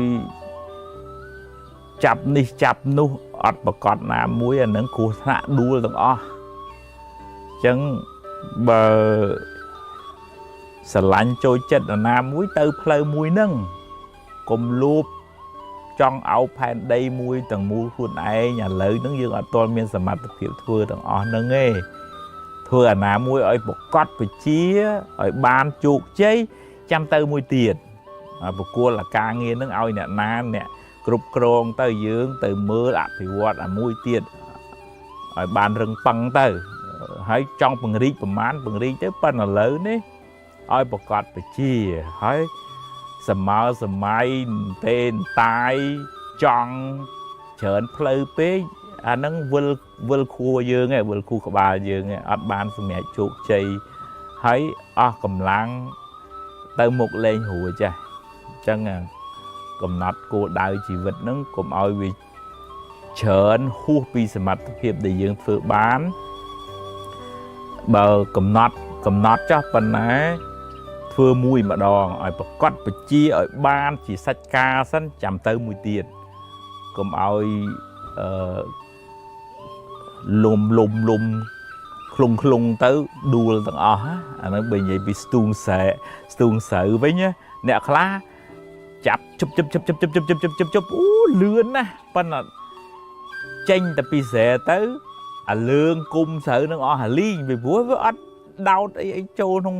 ចាប់នេះចាប់នោះអត់ប្រកបណាមួយអានឹងគ្រោះថ្នាក់ដួលទាំងអស់អញ្ចឹងបើស្រឡាញ់ចូលចិត្តនរណាមួយទៅផ្លូវមួយហ្នឹងកុំលួបចង់អោបផែនដីមួយទាំងមូលខ្លួនឯងឥឡូវហ្នឹងយើងអត់ទាន់មានសមត្ថភាពធ្វើទាំងអស់ហ្នឹងទេធ្វើអាណាមួយឲ្យប្រកបវិជាឲ្យបានជោគជ័យចាំទៅមួយទៀតប្រគល់អាការងារហ្នឹងឲ្យអ្នកណាអ្នកគ្រប់គ្រងទៅយើងទៅមើលអភិវឌ្ឍអាមួយទៀតឲ្យបានរឹងប៉ឹងទៅហើយចង់ពង្រីកប្រមាណពង្រីកទៅប៉ុន្តែឥឡូវនេះឲ្យប្រកបវិជាហើយសម័យសម័យទេតាយចង់ច្រើនផ្លូវពេកអាហ្នឹងវិលខួរយើងឯងវិលខួរក្បាលយើងឯងអត់បានសម្រេចជោគជ័យហើយអស់កម្លាំងទៅមុខលែងរួចចាស់អញ្ចឹងកំណត់គោលដៅជីវិតហ្នឹងកុំឲ្យវាច្រើនហួសពីសមត្ថភាពដែលយើងធ្វើបានបើកំណត់ កំណត់ចោះប៉ុណ្ណាធ្វើមួយម្ដងឲ្យប្រកាសបជាឲ្យបានជាសាច់ការសិនចាំទៅមួយទៀតកុំឲ្យអឺលំលំលំឃ្លុងឃ្លុងទៅដួលទាំងអស់អាហ្នឹងបើនិយាយពីស្ទូងស្រែស្ទូងស្រូវវិញអ្នកខ្លះចាប់ជប់ជប់ជប់ជប់ជប់ជប់ជប់ជប់ជប់ជប់អូលឿនណាស់ប៉ុន្តែចេញតែពីស្រែទៅអាលើងគុំស្រូវនឹងអស់អាលីងពីព្រោះវាអត់ដោតអីអីចូលក្នុង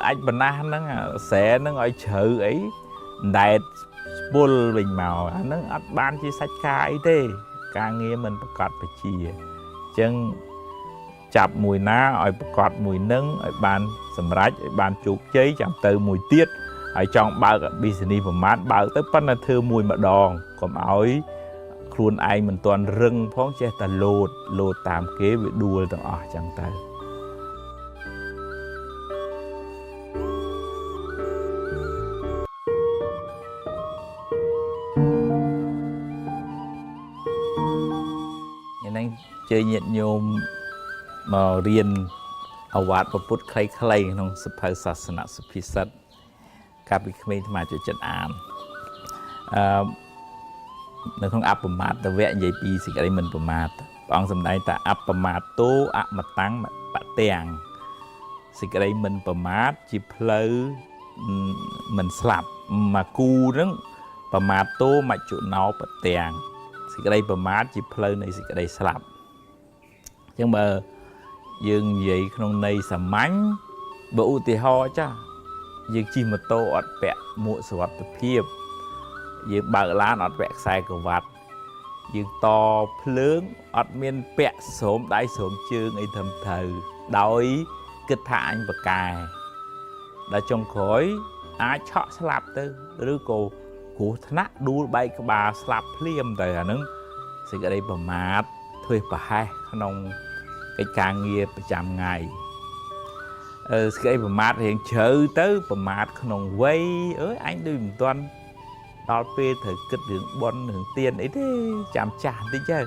អាចបណ្ណាហ្នឹងស្រែហ្នឹងឲ្យជ្រៅអីដែតស្ពុលវិញមកអាហ្នឹងអត់បានជាសាច់ការអីទេការងារមិនប្រកាសពជាអញ្ចឹងចាប់មួយណាឲ្យប្រកាសមួយនឹងឲ្យបានសម្រេចឲ្យបានជោគជ័យចាំទៅមួយទៀតហើយចង់បើក business ប្រមាណបើកទៅប៉ុន្តែធ្វើមួយម្ដងកុំឲ្យខ្លួនឯងមិនទាន់រឹងផងចេះតែលោតលោតតាមគេវាដួលទាំងអស់ចឹងទៅហ្នឹងជើញាតិញោមមករៀនអវាទពុទ្ធខ្លីៗក្នុងសភៅសាសនសុភាសិតកាលពីក្មេងអាត្មាចូលចិត្តអានអឺនៅក្នុងអបមាទវៈនិយាយពីសេចក្តីមិនប្រមាទព្រះអង្គសម្ដែងថាអបមាទោអមតាំងបទាំងសេចក្តីមិនប្រមាទជាផ្លូវមិនស្លាប់មកគូហ្នឹងប្រមាទោមច្ចុណោបទាំងសេចក្តីប្រមាទជាផ្លូវនៃសេចក្តីស្លាប់អញ្ចឹងបើយើងនិយាយក្នុងន័យសាមញ្ញបើឧទាហរណ៍ចាស់យើងជិះម៉ូតូអត់ពាក់មួកសុវត្ថិភាពយើងបើកឡានអត់ពាក់ខ្សែក្រវ៉ាត់យើងតភ្លើងអត់មានពាក់ស្រោមដៃស្រោមជើងអីត្រឹមត្រូវដោយគិតថាអញប្រកែដល់ចុងក្រោយអាចឆក់ស្លាប់ទៅឬក៏គ្រោះថ្នាក់ដួលបែកក្បាលស្លាប់ភ្លាមទៅអាហ្នឹងសេចក្តីប្រមាទធ្វើប្រហែសក្នុងកិច្ចការងារប្រចាំថ្ងៃសេចក្តីប្រមាទរៀងជ្រៅទៅប្រមាទក្នុងវ័យអើយអញដូចមិនទាន់ដល់ពេលត្រូវគិតរឿងបុណ្យរឿងទានអីទេចាំចាស់បន្តិចទៅ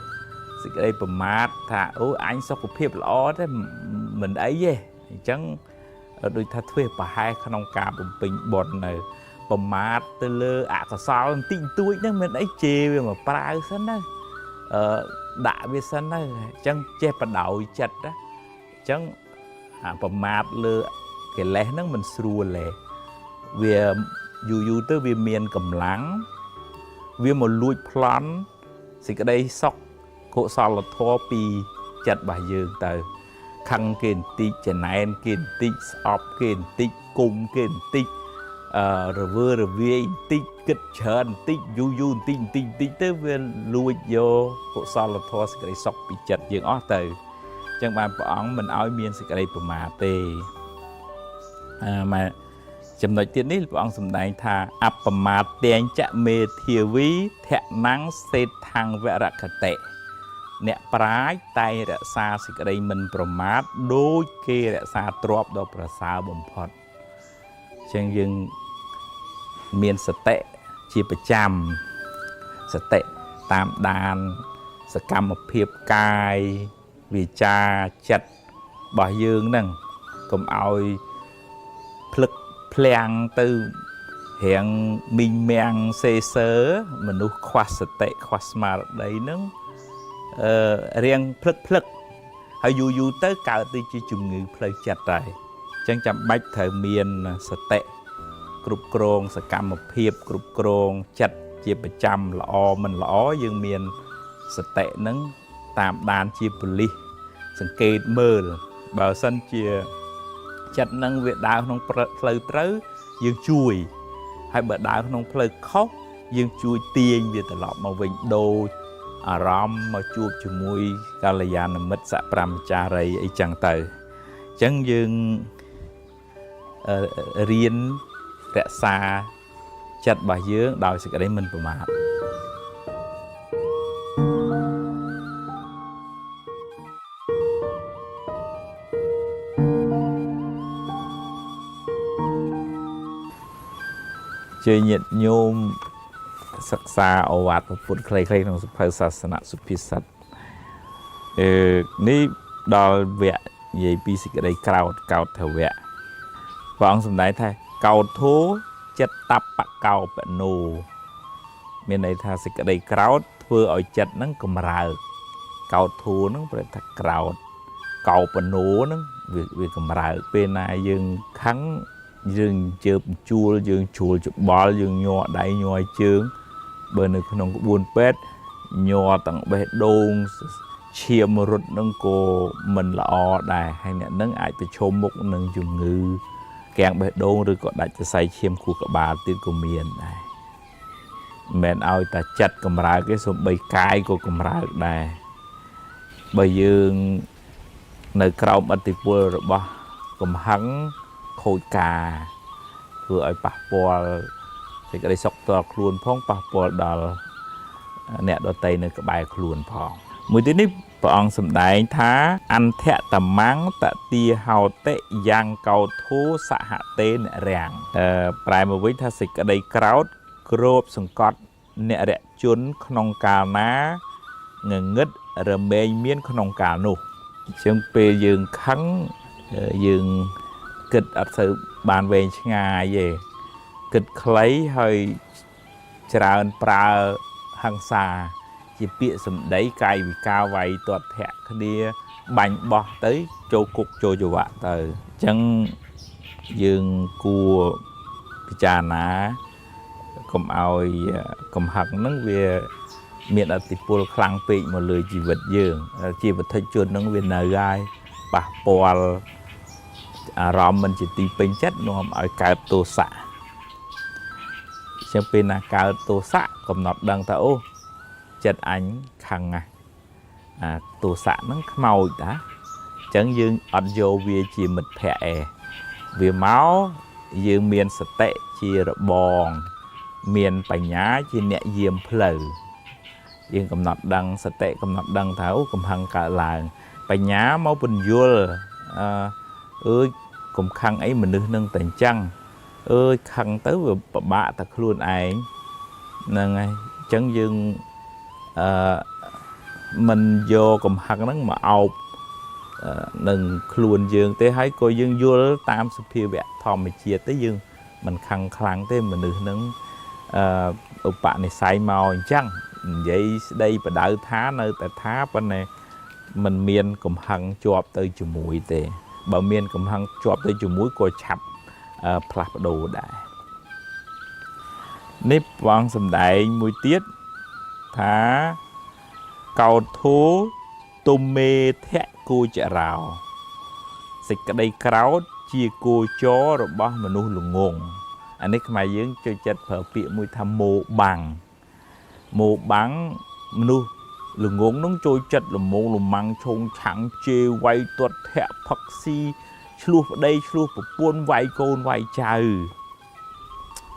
សេចក្តីប្រមាទថាអូអញសុខភាពល្អទេមិនអីទេអញ្ចឹងដូចថាធ្វើប្រហែសក្នុងការបំពេញបុណ្យនៅប្រមាទទៅលើអកុសលបន្តិចបន្តួចហ្នឹងមិនអីជេរវាមកប្រើសិនណាដាក់វាសិនទៅអញ្ចឹងចេះបដោយចិត្តណាអញ្ចឹងអាប្រមាទលើកិលេសហ្នឹងមិនស្រួលទេវាយូរយូរទៅវាមានកម្លាំងវាមកលួចប្លន់សេចក្តីសុខកុសលធម៌ពីចិត្តរបស់យើងទៅខឹងគេបន្តិចចំណែនគេបន្តិចស្អប់គេបន្តិចគុំគេបន្តិចរវើរវាយបន្តិចគិតច្រើនបន្តិចយូរយូរបន្តិចបន្តិចបន្តិចទៅវាលួចយកកុសលធម៌សេចក្តីសុខពីចិត្តយើងអស់ទៅអញ្ចឹងបានព្រះអង្គមិនឲ្យមានសេចក្តីប្រមាទទេមកចំណុចទៀតនេះព្រះអង្គសម្ដែងថាអបមាទែងចមេធាវីធនំសេដ្ឋੰវរគតិអ្នកប្រាជ្ញតែងរក្សាសេចក្តីមិនប្រមាទដូចគេរក្សាទ្រព្យដ៏ប្រសើរបំផុតអញ្ចឹងយើងមានសតិជាប្រចាំសតិតាមដានសកម្មភាពកាយវាចាចិត្តរបស់យើងហ្នឹងកុំឲ្យភ្លឹកភ្លាំងទៅរៀងមីងមាំងសេសើមនុស្សខ្វះសតិខ្វះស្មារតីហ្នឹងរៀងភ្លឹកភ្លឹកហើយយូរយូរទៅកើតទៅជាជំងឺផ្លូវចិត្តហើយអញ្ចឹងចាំបាច់ត្រូវមានសតិគ្រប់គ្រងសកម្មភាពគ្រប់គ្រងចិត្តជាប្រចាំល្អមិនល្អយើងមានសតិហ្នឹងតាមដានជាប៉ូលីសសង្កេតមើលបើសិនជាចិត្តនឹងវាដើរក្នុងផ្លូវត្រូវយើងជួយហើយបើដើរក្នុងផ្លូវខុសយើងជួយទាញវាត្រឡប់មកវិញដូចអារម្មណ៍មកជួបជាមួយកល្យាណមិត្តសប្រាមចារីអីចឹងទៅអញ្ចឹងយើងរៀនរក្សាចិត្តរបស់យើងដោយសេចក្តីមិនប្រមាទជើញាតិញោមសិក្សាអវាទពុទ្ធខ្លីៗក្នុងសភៅសាសនសុភាសិតនេះដល់វគ្គ និយាយពីសេចក្តីក្រោធកោធវៈព្រះអង្គសម្ដែងថាកោធោចិត្តបកោបណោមានន័យថាសេចក្តីក្រោធធ្វើឲ្យចិត្តហ្នឹងកម្រើកកោធោហ្នឹងប្រែថាក្រោធកោបណោហ្នឹងវាកម្រើកពេលណាយើងខឹងយើងជើបជួលយើងជួលច្បល់យើងញ័រដៃញ័រជើងបើនៅក្នុងក្បួនពេទ្យញ័រទាំងបេះដូងឈាមរត់នឹងក៏មិនល្អដែរហើយអ្នកនឹងអាចប្រឈមមុខនឹងជំងឺគាំងបេះដូងឬក៏ដាច់សរសៃឈាមខួរក្បាលទៀតក៏មានដែរមិនមែនឲ្យតែចិត្តកម្រើកទេសូម្បីកាយក៏កម្រើកដែរបើយើងនៅក្រោមឥទ្ធិពលរបស់កំហឹងខូចការធ្វើឲ្យប៉ះពាល់សេចក្តីសុខផ្ទាល់ខ្លួនផងប៉ះពាល់ដល់អ្នកដទៃនៅក្បែរខ្លួនផងមួយទៀតនេះព្រះអង្គសម្ដែងថាអន្ធតមੰតទាហោតិយ៉ាងកោធោសហតេនរាំងប្រែមកវិញថាសេចក្តីក្រោធគ្របសង្កត់អ្នករជនក្នុងកាលណាងងឹតរមែងមានក្នុងកាលនោះអញ្ចឹងពេលយើងខឹងយើងគិតអត់សូវបានវែងឆ្ងាយទេគិតខ្លីហើយច្រើនប្រើហិង្សាជាពាក្យសម្ដីកាយវិការវាយទាត់ធាក់គ្នាបាញ់បោះទៅចូលគុកចូលច្បាក់ទៅអញ្ចឹងយើងគួរពិចារណាកុំឲ្យកំហឹងហ្នឹងវាមានឥទ្ធិពលខ្លាំងពេកមកលើជីវិតយើងជាវត្ថុជនហ្នឹងវានៅហើយប៉ះពាល់អារម្មណ៍មិនជាទីពេញចិត្តនាំឲ្យកើតទោសៈអញ្ចឹងពេលណាកើតទោសៈកំណត់ដឹងថាអូចិត្តអញខឹងណាស់អាទោសៈហ្នឹងខ្មោចតាអញ្ចឹងយើងអត់យកវាជាមិត្តភក្តិឯងវាមកយើងមានសតិជារបងមានបញ្ញាជាអ្នកយាមផ្លូវយើងកំណត់ដឹងសតិកំណត់ដឹងថាអូកំហឹងកើតឡើងបញ្ញាមកពន្យល់អើយកុំខឹងអីមនុស្សនឹងតែអញ្ចឹងអើយខឹងទៅវាពិបាកតែខ្លួនឯងហ្នឹងហើយអញ្ចឹងយើងមិនយកកំហឹងហ្នឹងមកអោបនឹងខ្លួនយើងទេហើយក៏យើងយល់តាមសភាវៈធម្មជាតិទេយើងមិនខឹងខ្លាំងទេមនុស្សហ្នឹងឧបនិស្ស័យមកអញ្ចឹងនិយាយស្ដីបដៅថានៅតែថាប៉ុន្តែมันមានកំហឹងជាប់ទៅជាមួយទេបើមានកំហឹងជាប់ទៅជាមួយក៏ឆាប់ផ្លាស់ប្ដូរដែរនេះព្រះអង្គសម្ដែងមួយទៀតថាកោធោទុមេធៈគោចរោសេចក្តីក្រោធជាគោចររបស់មនុស្សល្ងងអានេះខ្មែរយើងចូលចិត្តប្រើពាក្យមួយថាមោបាំងមោបាំងមនុស្សល្ងងនឹងចូលចិត្តលមងលម៉ាំងឆុងឆាំងជេរវាយទាត់ធាក់ផឹកស៊ីឆ្លោះប្តីឆ្លោះប្រពន្ធវាយកូនវាយចៅ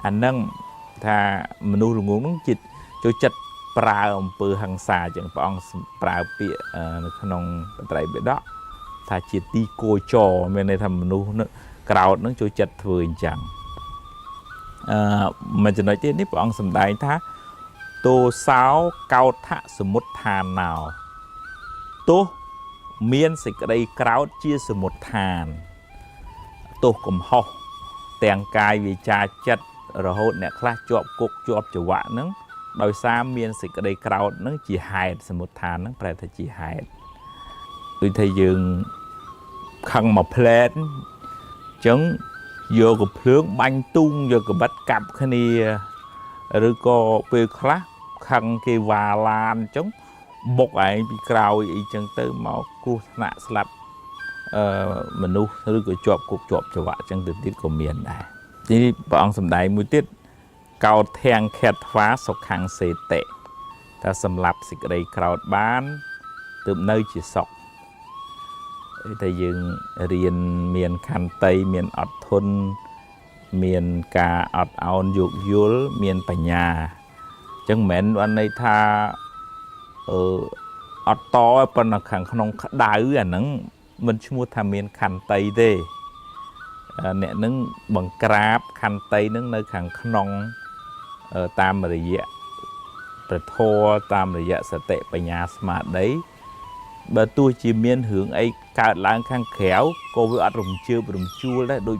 អានឹងថាមនុស្សល្ងងនឹងចិត្តចូលចិត្តប្រើអំពើហិង្សាចឹងព្រះអង្គប្រើពាក្យនៅក្នុងបត្រៃបិដកថាជាទីគោចរមានន័យថាមនុស្សនឹងក្រោធនឹងចូលចិត្តធ្វើអញ្ចឹងមួយចំណុចទៀតនេះព្រះអង្គសម្ដែងថាទោសោកោថសមុទ្ឋាណោទោសមានសេចក្តីក្រោធជាសមុទ្ឋានទោសកំហុសទាំងកាយវាចាចិត្តរហូតអ្នកខ្លះជាប់គុកជាប់ច្រវាក់ហ្នឹងដោយសារមានសេចក្តីក្រោធហ្នឹងជាហេតុសមុទ្ឋានហ្នឹងប្រែថាជាហេតុដូចថាយើងខឹងមកផ្លែតអញ្ចឹងយកកំភ្លើងបាញ់ទូងយកកបិតកាប់គ្នាឬក៏ពេលខ្លះខឹងគេវ៉ាឡានអញ្ចឹងបុកឯងពីក្រោយអីចឹងទៅមកគ្រោះថ្នាក់ស្លាប់មនុស្សឬក៏ជាប់គុកជាប់ច្រវាក់អញ្ចឹងទៅទៀតក៏មានដែរទីនេះព្រះអង្គសម្ដែងមួយទៀតកោធាំងខេតថ្វាសុខੰសេតិថាសម្លាប់សេចក្តីក្រោធបានទើបនៅជាសុខតែយើងរៀនមានខន្តីមានអត់ធន់មានការអត់ឱនយោគយល់មានបញ្ញាអញ្ចឹងមិនមែនបានន័យថាអត់តប៉ុន្តែខាងក្នុងក្តៅអាហ្នឹងមិនឈ្មោះថាមានខន្តីទេអ្នកនឹងបង្ក្រាបខន្តីនឹងនៅខាងក្នុងតាមរយៈព្រះធម៌តាមរយៈសតិបញ្ញាស្មារតី បើទោះជាមានរឿងអីកើតឡើងខាងក្រៅក៏វាអត់រំជើបរំជួលដែរដូច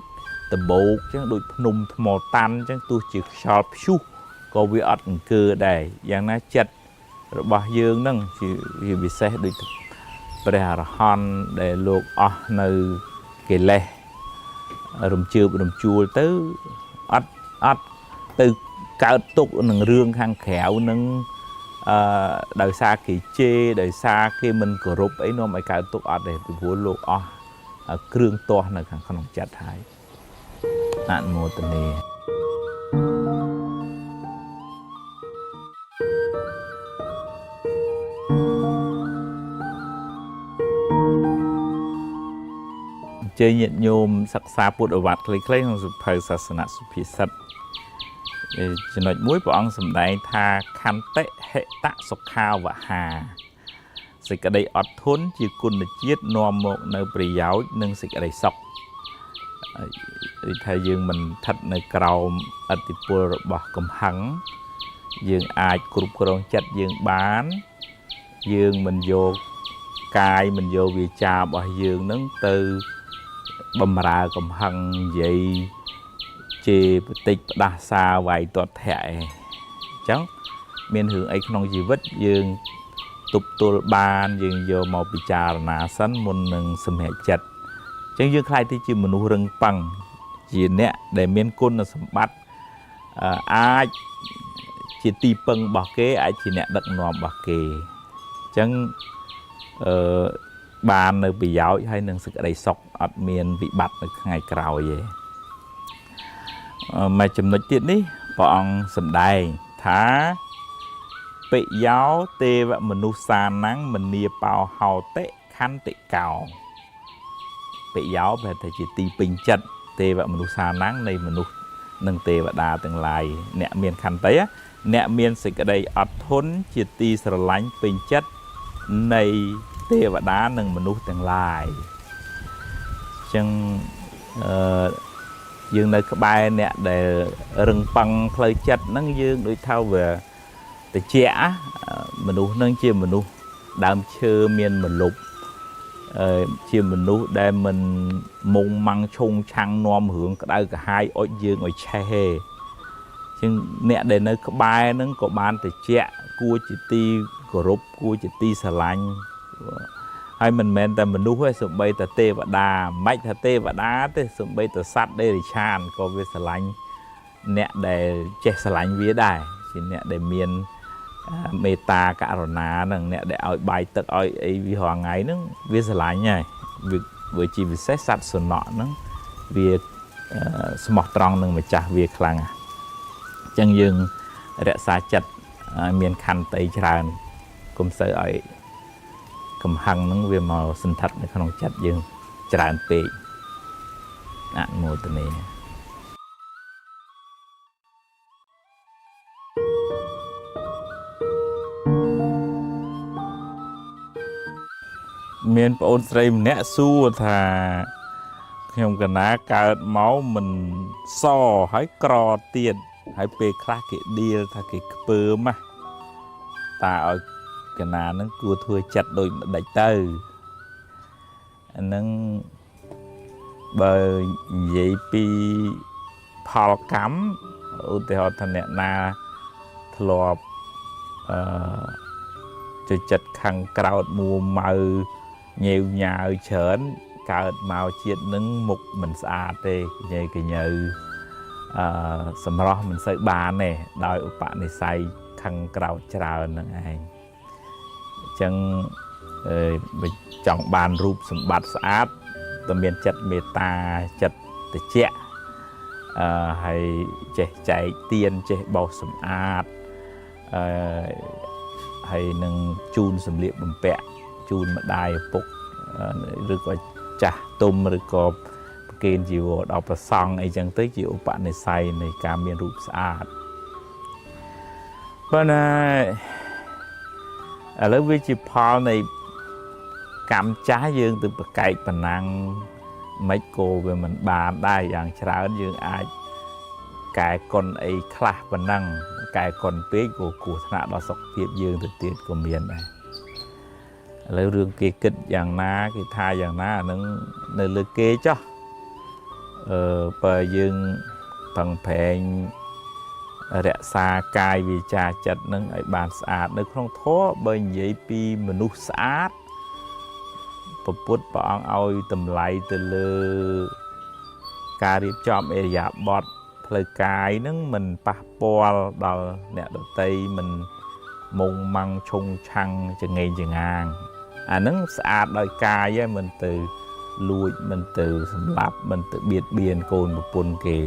ដបោកចឹងដូចភ្នំថ្មតាន់ចឹងទោះជាខ្យល់ព្យុះក៏វាអត់អង្គើដែរយ៉ាងណាចិត្តរបស់យើងហ្នឹងជាពិសេសដូចព្រះអរហន្តដែលលោកអស់នៅកិលេសរំជើបរំជួលទៅអត់ទៅកើតទុកនឹងរឿងខាងក្រៅនឹងដោយសារគេជេរដោយសារគេមិនគោរពអីនាំឲ្យកើតទុកអត់ទេពីព្រោះលោកអស់គ្រឿងទាស់នៅខាងក្នុងចិត្តហើយអនុមោទនាជ័យញាតិញោមសិក្សាពុទ្ធវត្តខ្លីៗក្នុងសៀវភៅសាសនសុភាសិតចំណុចមួយព្រះអង្គសម្ដែងថាខន្តិហិតសុខាវហាសេចក្តីអត់ធន់ជាគុណជាតិនាំមកនៅប្រយោជន៍និងសេចក្តីសុខដូចថាយើងមិនស្ថិតនៅក្រោមឥទ្ធិពលរបស់កំហឹងយើងអាចគ្រប់គ្រងចិត្តយើងបានយើងមិនយកកាយមិនយកវាចារបស់យើងនឹងទៅបំរើកំហឹងនិយាយជេរបតិចផ្ដាសាវាយទាត់ធាក់ឯងអញ្ចឹងមានរឿងអីក្នុងជីវិតយើងទប់ទល់បានយើងយកមកពិចារណាសិនមុននឹងសម្រេចចិត្តអញ្ចឹងយើងក្លាយទៅជាមនុស្សរឹងប៉ឹងជាអ្នកដែលមានគុណសម្បត្តិអាចជាទីពឹងរបស់គេអាចជាអ្នកដឹកនាំរបស់គេអញ្ចឹងបាននៅប្រយោជន៍ហើយនឹងសេចក្តីសុខអត់មានវិបត្តិនៅថ្ងៃក្រោយទេមួយចំណុចទៀតនេះព្រះអង្គសម្ដែងថាពិយោទេវមនុស្សសានំមនីបោហោតិខន្តិកោពិយោប្រែថាជាទីពេញចិត្តទេវមនុស្សសានំនៃមនុស្សនិងទេវតាទាំងឡាយអ្នកមានខន្តីអ្នកមានសេចក្តីអត់ធន់ជាទីស្រឡាញ់ពេញចិត្តនៃទេវតានិងមនុស្សទាំងឡាយអញ្ចឹងយើងនៅក្បែរអ្នកដែលរឹងប៉ឹងផ្លូវចិត្តហ្នឹងយើងដូចថាវាតិចមនុស្សហ្នឹងជាមនុស្សដើមឈើមានមលុបជាមនុស្សដែលមិនមុងម៉ាំងឆុងឆាំងនាំរឿងក្តៅក្រហាយអុចយើងឲ្យឆេះទេជាងអ្នកដែលនៅក្បែរហ្នឹងក៏បានតិចគួរជាទីគោរពគួរជាទីស្រឡាញ់ហើយមិនមែនតែមនុស្សទេសូម្បីតែទេវតាមិនថាទេវតាទេសូម្បីតែសត្វដេរិឆានក៏វាស្រឡាញ់អ្នកដែលចេះស្រឡាញ់វាដែរជាអ្នកដែលមានមេត្តាករុណាហ្នឹងអ្នកដែលឲ្យបាយទឹកឲ្យអីវារាល់ថ្ងៃហ្នឹងវាស្រឡាញ់ហើយវាជាពិសេសសត្វសំណក់ហ្នឹងវាស្មោះត្រង់នឹងម្ចាស់វាខ្លាំងណាស់អញ្ចឹងយើងរក្សាចិត្តឲ្យមានខន្តីច្រើនកុំសូវឲ្យកំហឹងហ្នឹងវាមកសន្ធិដ្ឋនៅក្នុងចិត្តយើងច្រើនពេកអនុមោទនាមានប្អូនស្រីម្នាក់សួរថាខ្ញុំកណាកើតមកមិនសហើយក្រទៀតហើយពេលខ្លះគេដៀលថាគេខ្ពើមណាតាឲ្យកណានឹងគួរធ្វើចិត្តដូចម្ដេចទៅអានឹងបើនិយាយពីផលកម្មឧទាហរណ៍ថាអ្នកណាធ្លាប់ចូលចិត្តខាងក្រោតមួម៉ៅញ៉េវញ៉ាវច្រើនកើតមកជាតិនឹងមុខមិនស្អាតទេញ៉ៃកញើសម្រស់មិនសូវបានទេដោយឧបនិស្ស័យខាងក្រោតច្រើនហ្នឹងឯងអញ្ចឹងចង់បានរូបសម្បត្តិស្អាតតែមានចិត្តមេត្តាចិត្តត្រជាក់ហើយចេះចែកទានចេះបោសសម្អាតហើយនឹងជូនសម្លៀកបំពាក់ជូនម្ដាយឪពុកឬក៏ចាស់ទុំឬក៏ប្រគេនជីវរដល់ព្រះសង្ឃអីចឹងទៅជាឧបនិស្ស័យនៃការមានរូបស្អាតប៉ុន្តែឥឡូវវាជាផលនៃកម្មចាស់យើងទៅប្រកែកប៉ុណ្ណឹងមិនក៏វាមិនបានដែរយ៉ាងច្រើនយើងអាចកែកុនអីខ្លះប៉ុណ្ណឹងកែកុនពេកក៏គ្រោះថ្នាក់ដល់សុខភាពយើងទៅទៀតក៏មានដែរ ឥឡូវរឿងគេគិតយ៉ាងណាគេថាយ៉ាងណាអានឹងនៅលើគេចុះបើយើងប្រឹងប្រែងរក្សាកាយវាចាចិត្តនឹងឲ្យបានស្អាតនៅក្នុងធម៌បើនិយាយពីមនុស្សស្អាតព្រះពុទ្ធព្រះអង្គឲ្យតម្លៃទៅលើការរៀបចំឥរិយាបថផ្លូវកាយនឹងមិនប៉ះពាល់ដល់អ្នកដទៃមិនមុងម៉ាំងឆុងឆាំងចងេងចងាងអានឹងស្អាតដោយកាយហ្នឹងមិនទៅលួចមិនទៅសម្លាប់មិនទៅបៀតបៀនកូនប្រពន្ធគេ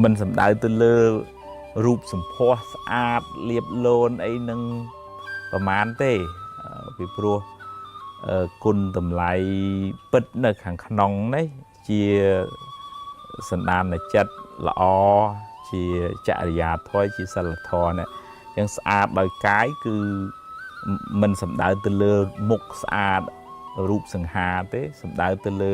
មិនសំដៅទៅលើរូបសម្ផស្សស្អាតលៀបលូនអីនឹងប្រមាណទេពីព្រោះគុណតម្លៃពិតនៅខាងក្នុងនេះជាសន្តានចិត្តល្អជាចរិយាធម៌ជាសិលធម៌នេះអញ្ចឹងស្អាតដោយកាយគឺមិនសំដៅទៅលើមុខស្អាតរូបសង្ហាទេសំដៅទៅលើ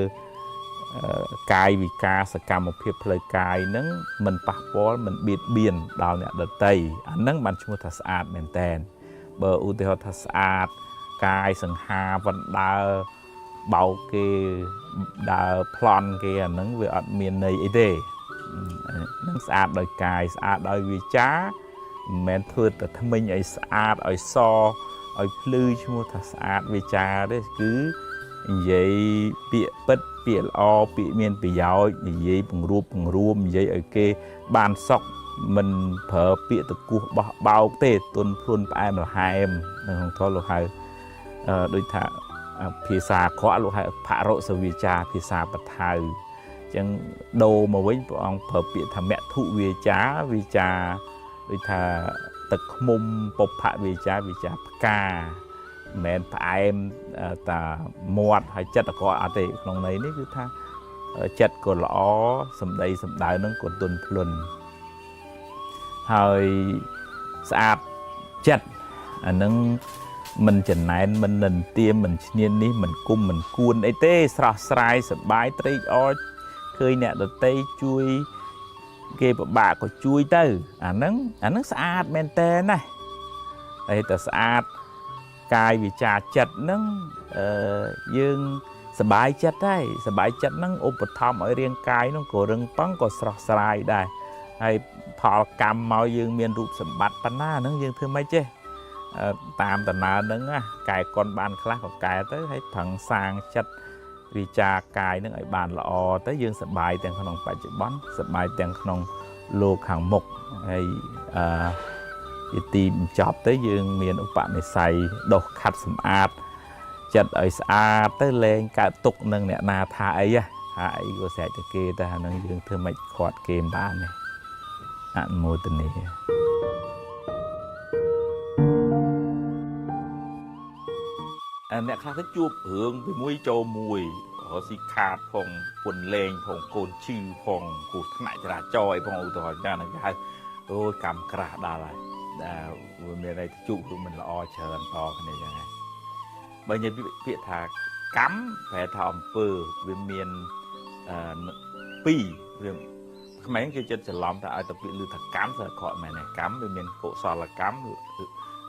កាយវិការសកម្មភាពផ្លូវកាយនឹងមិនប៉ះពាល់មិនបៀតបៀនដល់អ្នកដទៃអានឹងបានឈ្មោះថាស្អាតមែនតែនបើឧទាហរណ៍ថាស្អាតកាយសង្ហាបណ្ដើបោកគេដើរប្លន់គេអានឹងវាអត់មានន័យអីទេនឹងស្អាតដោយកាយស្អាតដោយវាចាមិនមែនធ្វើតែថ្មិញឲ្យស្អាតឲ្យសឲ្យភ្លឺឈ្មោះថាស្អាតវាចាទេគឺនិយាយពាក្យពិតពាក្យល្អពាក្យមានប្រយោជន៍និយាយពង្រួបពង្រួមនិយាយឲ្យគេបានសុខមិនប្រើពាក្យតគោះបោះបោកទេទុនភ្លុនផ្អែមល្ហែមនៅក្នុងធម៌លោកហៅដូចថាភាសាអាក្រក់លោកហៅផរុសវាចាភាសាបថៅអញ្ចឹងដូរមកវិញព្រះអង្គប្រើពាក្យថាមធុវាចាវាចាដូចថាទឹកឃ្មុំបុព្វវាចាវាចាផ្កាមិនមែនផ្អែមតាមាត់ហើយចិត្តអាក្រក់អត់ទេក្នុងន័យនេះគឺថាចិត្តក៏ល្អសម្ដីសម្ដៅនឹងក៏ទន់ភ្លន់ហើយស្អាតចិត្តអានឹងមិនចំណែនមិននិន្ទាមិនឈ្នាននេះមិនគុំមិនគួនអីទេស្រស់ស្រាយសប្បាយត្រេកអរឃើញអ្នកដទៃជួយគេពិបាកក៏ជួយទៅអាហ្នឹងស្អាតមែនតើណាហើយតែស្អាតកាយវិចាចិត្តហ្នឹងយើងសប្បាយចិត្តហើយសប្បាយចិត្តហ្នឹងឧបត្ថម្ភឲ្យរាងកាយហ្នឹងក៏រឹងប៉ឹងក៏ស្រស់ស្រាយដែរហើយផលកម្មមកយើងមានរូបសម្បត្តិប៉ុណ្ណាហ្នឹងយើងធ្វើម៉េចទេតាមដំណើរហ្នឹងណាកែកុនបានខ្លះក៏កែទៅហើយប្រឹងសាងចិត្តវិចារកាយនឹងឲ្យបានល្អទៅយើងសប្បាយទាំងក្នុងបច្ចុប្បន្នសប្បាយទាំងក្នុងលោកខាងមុខហើយជាទីបញ្ចប់ទៅយើងមានឧបនិស្ស័យដុសខាត់សម្អាតចិត្តឲ្យស្អាតទៅលែងកើតទុកនឹងអ្នកណាថាអីថាអីក៏ស្រេចតែគេតែអានឹងយើងធ្វើមិនខាត់គេមិនបានទេអនុមោទនាអ្នកខ្លះទៅជួបរឿងពីមួយចូលមួយរកស៊ីខាតផងពុនលេងផងកូនឈឺផងគ្រោះថ្នាក់ចរាចរណ៍អីផងឧទាហរណ៍ចឹងហ្នឹងគេហៅអូយកម្មក្រាស់ដល់ហើយដែលវាមានន័យជួបរឿងមិនល្អច្រើនតគ្នាចឹងហើយបើនិយាយពាក្យថាកម្មប្រែថាអំពើវាមានពីរវាខ្មែរគេចិត្តច្រឡំថាឲ្យតែពាក្យឮថាកម្មស្អាក្រក់មែនទេកម្មវាមានកុសលកម្ម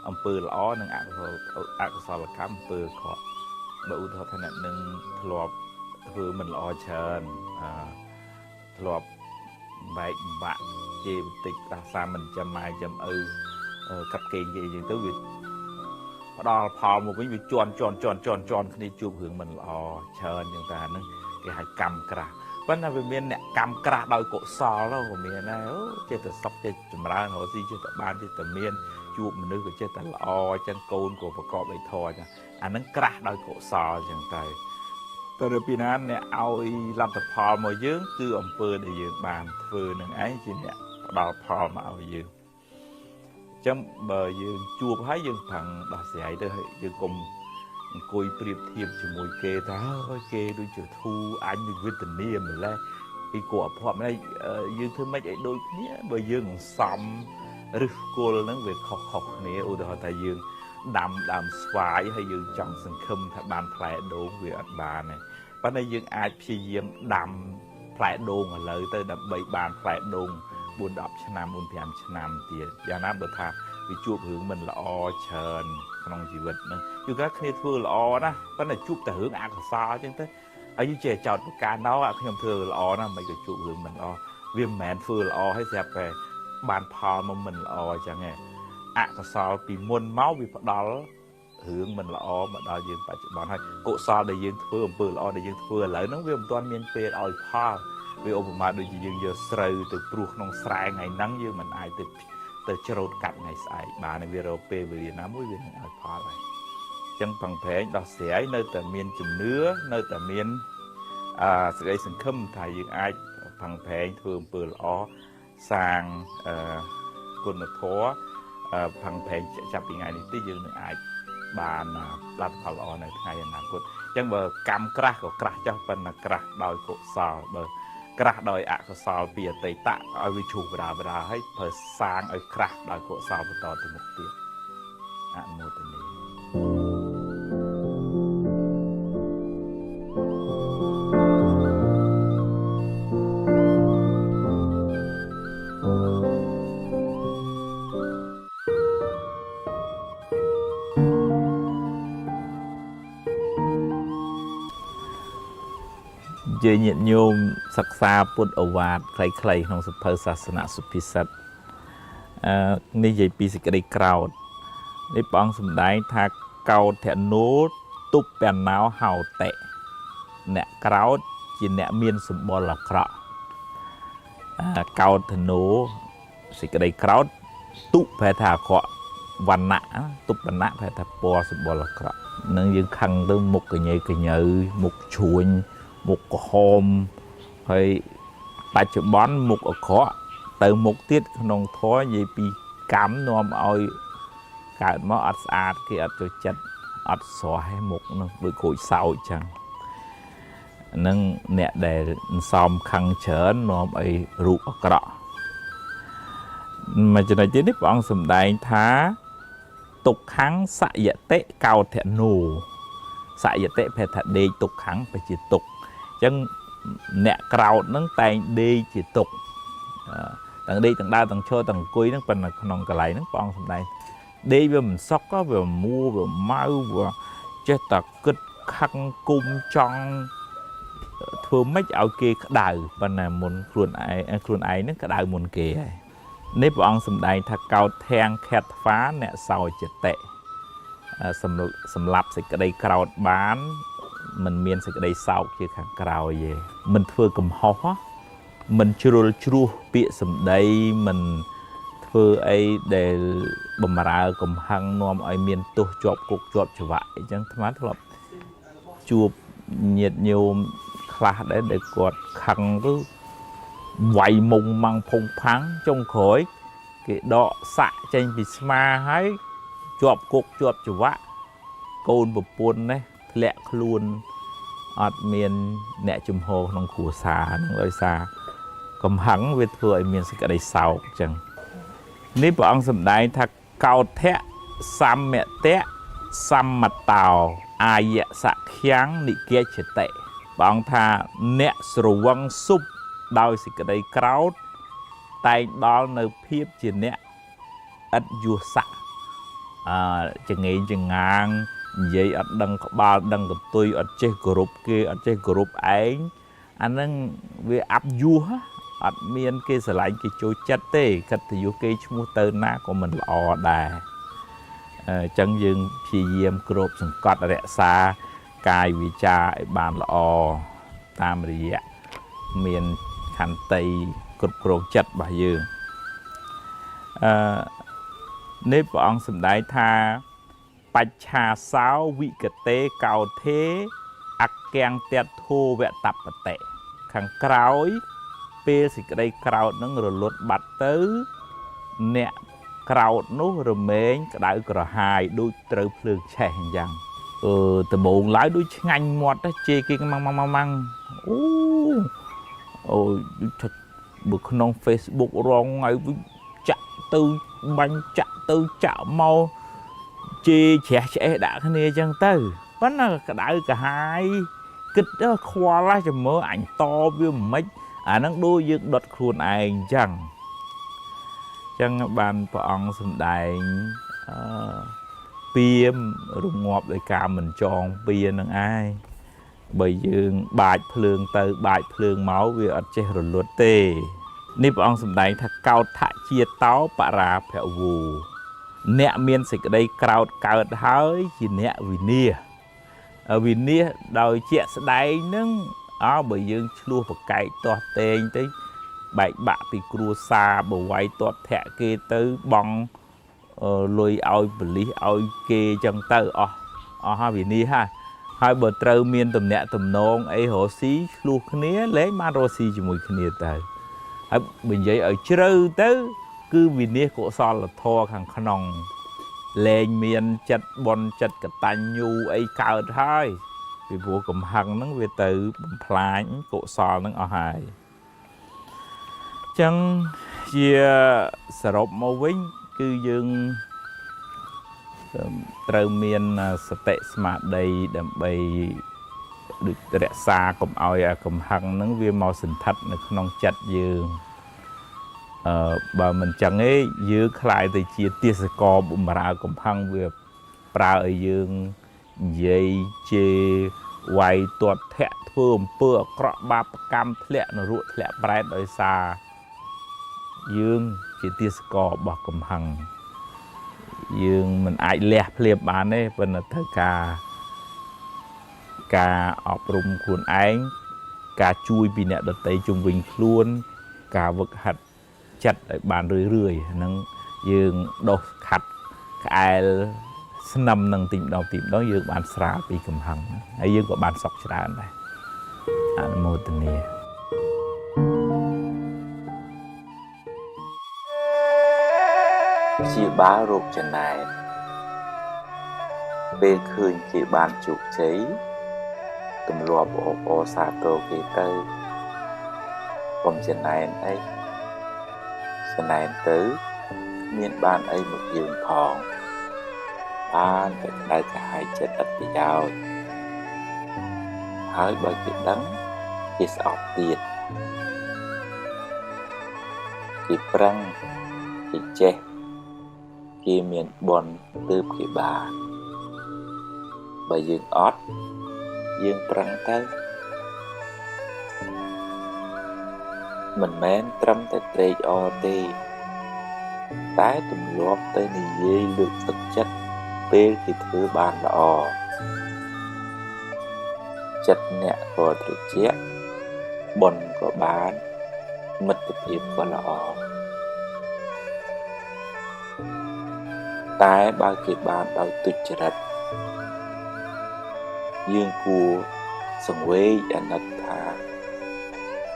អំពើល្អនិងអកុសលកម្មអំពើអាក្រក់បើឧទាហរណ៍ថាអ្នកនឹងធ្លាប់ធ្វើមិនល្អច្រើនធ្លាប់បែកបាក់ជេរបន្តិចដាសាមិនចាំម៉ែចាំឪកាប់គេងគេអញ្ចឹងទៅវាផ្ដល់ផលមកវិញវាជន់ជន់ជន់ជន់ជន់គ្នាជួបរឿងមិនល្អច្រើនអញ្ចឹងតែអាហ្នឹងគេហៅកម្មក្រាស់ប៉ុន្តែវាមានអ្នកកម្មក្រាស់ដោយកុសលក៏មានដែរអូចេះតែសុខចេះចម្រើនរកស៊ីចេះតែបានចេះតែមានជួបមនុស្សក៏ចេះតែល្អអញ្ចឹងកូនក៏ប្រកបដោយធម៌អញ្ចឹងអាហ្នឹងក្រាស់ដោយកុសលអញ្ចឹងទៅទៅពីណាអ្នកឲ្យលទ្ធផលមកយើងគឺអំពើដែលយើងបានធ្វើនឹងឯងជាអ្នកផ្ដល់ផលមកឲ្យយើងអញ្ចឹងបើយើងជួបហើយយើងប្រឹងដោះស្រាយទៅហើយយើងកុំអង្គុយប្រៀបធៀបជាមួយគេថាអូយគេដូចជាធូរអញដូចវេទនាម្លេះពីគួរអភ័ព្វម្លេះយើងធ្វើម៉េចឲ្យដូចគ្នាបើយើងសំឫសគល់ហ្នឹងវាខុសៗគ្នាឧទាហរណ៍ថាយើងដាំដើមស្វាយហើយយើងចង់សង្ឃឹមថាបានផ្លែដូងវាអត់បានទេប៉ុន្តែយើងអាចព្យាយាមដាំផ្លែដូងឥឡូវទៅដើម្បីបានផ្លែដូង 4 10ឆ្នាំ4 5ឆ្នាំទៀតយ៉ាងណាបើថាវាជួបរឿងមិនល្អច្រើនក្នុងជីវិតហ្នឹងជួនកាលគ្នាធ្វើល្អណាស់ប៉ុន្តែជួបតែរឿងអកុសលអញ្ចឹងទៅហើយយើងចេះចោតប្រការណោខ្ញុំធ្វើល្អណាស់មិនក៏ជួបរឿងមិនល្អវាមិនមែនធ្វើល្អហើយស្រាប់តែបានផលមកមិនល្អអញ្ចឹងឯងអកុសលពីមុនមកវាផ្ដល់រឿងមិនល្អមកដល់យើងបច្ចុប្បន្នហើយកុសលដែលយើងធ្វើអំពើល្អដែលយើងធ្វើឥឡូវហ្នឹងវាមិនទាន់មានពេលឲ្យផលវាឧបមាដូចជាយើងយកស្រូវទៅព្រួសក្នុងស្រែថ្ងៃហ្នឹងយើងមិនអាចទៅច្រូតកាត់ថ្ងៃស្អែកបានវារកពេលវេលាណាមួយវានឹងឲ្យផលហើយអញ្ចឹងផឹងប្រែងដោះស្រាយនៅតែមានជំនឿនៅតែមានសេចក្តីសង្ឃឹមថាយើងអាចផឹងប្រែងធ្វើអំពើល្អសាងគុណធម៌ផឹងប្រែងចាប់ពីថ្ងៃនេះទៅយើងនឹងអាចបានលទ្ធផលល្អនៅថ្ងៃអនាគតអញ្ចឹងបើកម្មក្រាស់ក៏ក្រាស់ចុះប៉ុន្តែក្រាស់ដោយកុសលបើក្រាស់ដោយអកុសលពីអតីតឲ្យវាជ្រុះបដាបដាហើយប្រើសាងឲ្យក្រាស់ដោយកុសលបន្តទៅមុខទៀតអនុមោទនាជាញាតិញោមសិក្សាពុទ្ធឱវាទខ្លីៗក្នុងសភៅសាសនសុភិសិទ្ធនេះនិយាយពីសេចក្តីក្រោធនេះព្រះអង្គសម្ដែងថាកោធនោទុពណោហោតិអ្នកក្រោធជាអ្នកមានសម្បុរអាក្រក់កោធនោសេចក្តីក្រោធទុប្រែថាអាក្រក់វណ្ណៈទុពណៈប្រែថាពណ៌សម្បុរអាក្រក់នឹងយើងខឹងទៅមុខកញើកញើមុខជ្រួញមុខក្រហមហើយបច្ចុប្បន្នមុខអាក្រក់ទៅមុខទៀតក្នុងធម៌និយាយពីកម្មនាំឲ្យកើតមកអត់ស្អាតគេអត់ចូលចិត្តអត់ស្រស់ឯមុខនោះដូចក្រូចសោចចឹងហ្នឹងអ្នកដែលសំខឹងច្រើននាំឲ្យរូបអាក្រក់មួយចំណុចទៀតនេះព្រះអង្គសម្ដែងថាទុក្ខំសយតិកោធនោសយតិប្រែថាដេកទុក្ខំប្រជាទុក្ខអញ្ចឹងអ្នកក្រោធហ្នឹងតែងដេកជាទុក្ខទាំងដេកទាំងដើរទាំងឈរទាំងអង្គុយហ្នឹងប៉ុន្តែក្នុងកន្លែងហ្នឹងព្រះអង្គសម្ដែងដេកវាមិនសុខវាមួវាម៉ៅវាចេះតែគិតខឹងគុំចង់ធ្វើម៉េចឲ្យគេក្តៅប៉ុន្តែមុនខ្លួនឯងហ្នឹងក្តៅមុនគេហើយនេះព្រះអង្គសម្ដែងថាកោធាំងខេតហ្វាអ្នកសោចតិសម្រាប់សេចក្តីក្រោធបានមិនមានសេចក្តីសោកជាខាងក្រោយទេមិនធ្វើកំហុសមិនជ្រុលជ្រោះពាក្យសម្ដីមិនធ្វើអីដែលបំរើកំហឹងនាំឲ្យមានទោសជាប់គុកជាប់ច្បាក់អញ្ចឹងអាត្មាធ្លាប់ជួបញាតិញោមខ្លះដែរដែលគាត់ខឹងទៅវាយមុងម៉ាំងផុងផាំងចុងក្រោយគេដកសាក់ចេញពីស្មាហើយជាប់គុកជាប់ច្បាក់កូនប្រពន្ធនេះធ្លាក់ខ្លួនអត់មានអ្នកជំហរក្នុងគ្រួសារហ្នឹងដោយសារកំហឹងវាធ្វើឲ្យមានសេចក្តីសោកអញ្ចឹងនេះព្រះអង្គសម្ដែងថាកោធៈសមតៈសមតោអាយសក្យ៉ាងនិគាចតិព្រះអង្គថាអ្នកស្រវឹងសុបដោយសេចក្តីក្រោធតែងដល់នៅភាពជាអ្នកឥតយោស័កចងេងចងាងនិយាយអត់ដឹងក្បាលដឹងកន្ទុយអត់ចេះគោរពគេអត់ចេះគោរពឯងអាហ្នឹងវាអាប់យោះអត់មានគេស្រឡាញ់គេចូលចិត្តទេកិត្តិយសគេឈ្មោះទៅណាក៏មិនល្អដែរអញ្ចឹងយើងព្យាយាមគ្របសង្កត់រក្សាកាយវាចាឲ្យបានល្អតាមរយៈមានខន្តីគ្រប់គ្រងចិត្តរបស់យើងនេះព្រះអង្គសម្ដែងថាបច្ឆាសោវិកតេកោធេអកាំងតធោវតបតិខាងក្រោយពេលសេចក្តីក្រោធនឹងរលត់បាត់ទៅអ្នកក្រោធនោះរមែងក្តៅក្រហាយដូចត្រូវភ្លើងឆេះអញ្ចឹងដំបូងឡើយដូចឆ្ងាញ់មាត់ជេរគេម៉ាំងម៉ាំងម៉ាំងអូអូបើក្នុង Facebook រងឲ្យចាក់ទៅបាញ់ចាក់ទៅចាក់មកជេរជ្រះឆ្អេះដាក់គ្នាអញ្ចឹងទៅប៉ុន្តែក្តៅក្រហាយគិតខ្វល់ចាំមើលអញតវាមិនអាហ្នឹងដូចយើងដុតខ្លួនឯងអញ្ចឹង ចឹងបានព្រះអង្គសម្ដែងពៀមរងាប់ដោយការមិនចងពៀនឹងឯងបើយើងបាចភ្លើងទៅបាចភ្លើងមកវាអត់ចេះរលត់ទេនេះព្រះអង្គសម្ដែងថាកោដ្ឋជាតោបរាភវោអ្នកមានសេចក្តីក្រោធកើតហើយជាអ្នកវិនាសវិនាសដោយជាក់ស្ដែងនឹងអើបើយើងឆ្លោះប្រកែកទាស់ទែងទៅបែកបាក់ពីគ្រួសារបើវាយទាត់ធាក់គេទៅបងលុយឲ្យប៉ូលីសឲ្យគេចឹងទៅអស់ហើយវិនាសហើយហើយបើត្រូវមានតំណាក់តំណងអីរស់ស៊ីឆ្លោះគ្នាលែងបានរស់ស៊ីជាមួយគ្នាទៅហើយបើនិយាយឲ្យជ្រៅទៅគឺវិនាសកុសលធម៌ខាងក្នុងលែងមានចិត្តបុណ្យចិត្តកតញ្ញូអីកើតហើយពីព្រោះកំហឹងហ្នឹងវាទៅបំផ្លាញកុសលហ្នឹងអស់ហើយចឹងជាសរុបមកវិញគឺយើងត្រូវមានសតិស្មារតីដើម្បីដូចរក្សាកុំឲ្យកំហឹងហ្នឹងវាមកសន្ធិដ្ឋនៅក្នុងចិត្តយើងបើមិនចឹងទេយើងក្លាយទៅជាទាសករបំរើកំហឹងវាប្រើឲ្យយើងនិយាយជេរវាយទាត់ធាក់ធ្វើអំពើអាក្រក់បាបកម្មធ្លាក់នរកធ្លាក់ប្រែតដោយសារយើងជាទាសកររបស់កំហឹងយើងមិនអាចលះភ្លាមបានទេប៉ុន្តែត្រូវការអប់រំខ្លួនឯងការជួយពីអ្នកដទៃជុំវិញខ្លួនការវឹកហាត់ចិត្តឲ្យបានរឿយៗហ្នឹងយើងដោះខាត់ក្អែលស្នឹមនឹងទីម្ដងទីម្ដងយើងបានស្រាលពីកំហឹងហើយយើងក៏បានសុខច្រើនដែរអនុមោទនាព្យាបាលរោគចំណែនពេលឃើញគេបានជោគជ័យទម្លាប់អបអរសាទរគេទៅកុំចំណែនអីចំណែនទៅគ្មានបានអីមកយើងផងបានតែក្តៅក្រហាយចិត្តអត់ប្រយោជន៍ហើយបើគេដឹងគេស្អប់ទៀតគេប្រឹងគេចេះគេមានបុណ្យទើបគេបានបើយើងអត់យើងប្រឹងទៅមិនមែនត្រឹមតែត្រេកអរទេតែទម្លាប់ទៅនិយាយលើកទឹកចិត្តពេលគេធ្វើបានល្អចិត្តអ្នកក៏ត្រជាក់បុណ្យក៏បានមិត្តភាពក៏ល្អតែបើគេបានដោយទុច្ចរិតយើងគួរសង្វេគអាណិតថា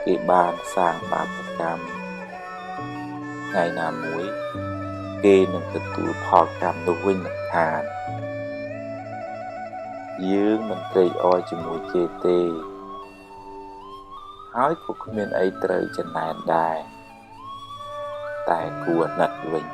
គេបានសាងបាបកម្មថ្ងៃណាមួយគេនឹងទទួលផលកម្មនោះវិញមិនខានយើងមិនត្រេកអរជាមួយគេទេហើយក៏គ្មានអីត្រូវចំណែនដែរតែគួរអាណិតវិញ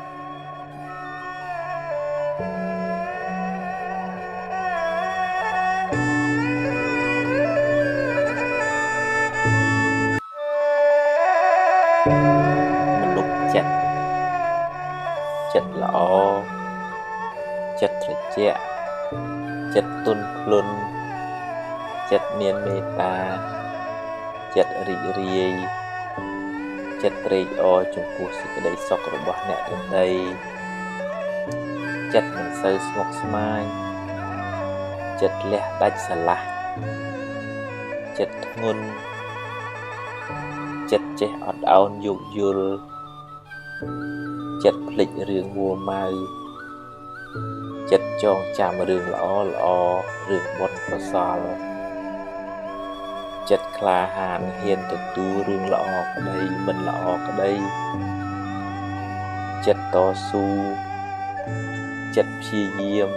មនុស្សចិត្តចិត្តល្អចិត្តត្រជាក់ចិត្តទន់ភ្លន់ចិត្តមានមេត្តាចិត្តរីករាយចិត្តត្រេកអរចំពោះសេចក្តីសុខរបស់អ្នកដទៃចិត្តមិនសូវស្មុគស្មាញចិត្តលះដាច់ស្រឡះចិត្តធ្ងន់ចិត្តចេះអត់ឱនយោគយល់ចិត្តភ្លេចរឿងមួម៉ៅចិត្តចងចាំរឿងល្អល្អរឿងបុណ្យកុសលចិត្តក្លាហានហ៊ានទទួលរឿងល្អក្តីមិនល្អក្តីចិត្តតស៊ូចិត្តព្យាយាម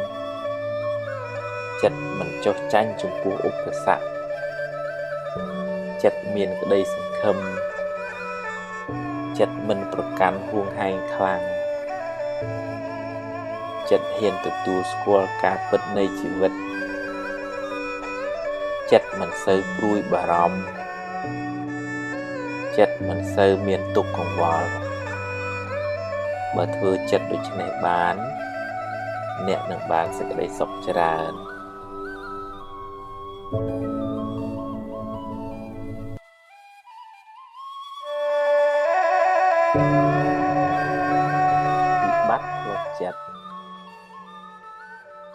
ចិត្តមិនចុះចាញ់ចំពោះឧបសគ្គចិត្តមានក្តីសង្ឃឹមចិត្តមិនប្រកាន់ហួងហែងខ្លាំងចិត្តហ៊ានទទួលស្គាល់ការពិតនៃជីវិតចិត្តមិនសូវព្រួយបារម្ភចិត្តមិនសូវមានទុក្ខកង្វល់ បើធ្វើចិត្តដូច្នេះបានអ្នកនឹងបានសេចក្តីសុខច្រើនវិបត្តិផ្លូវចិត្ត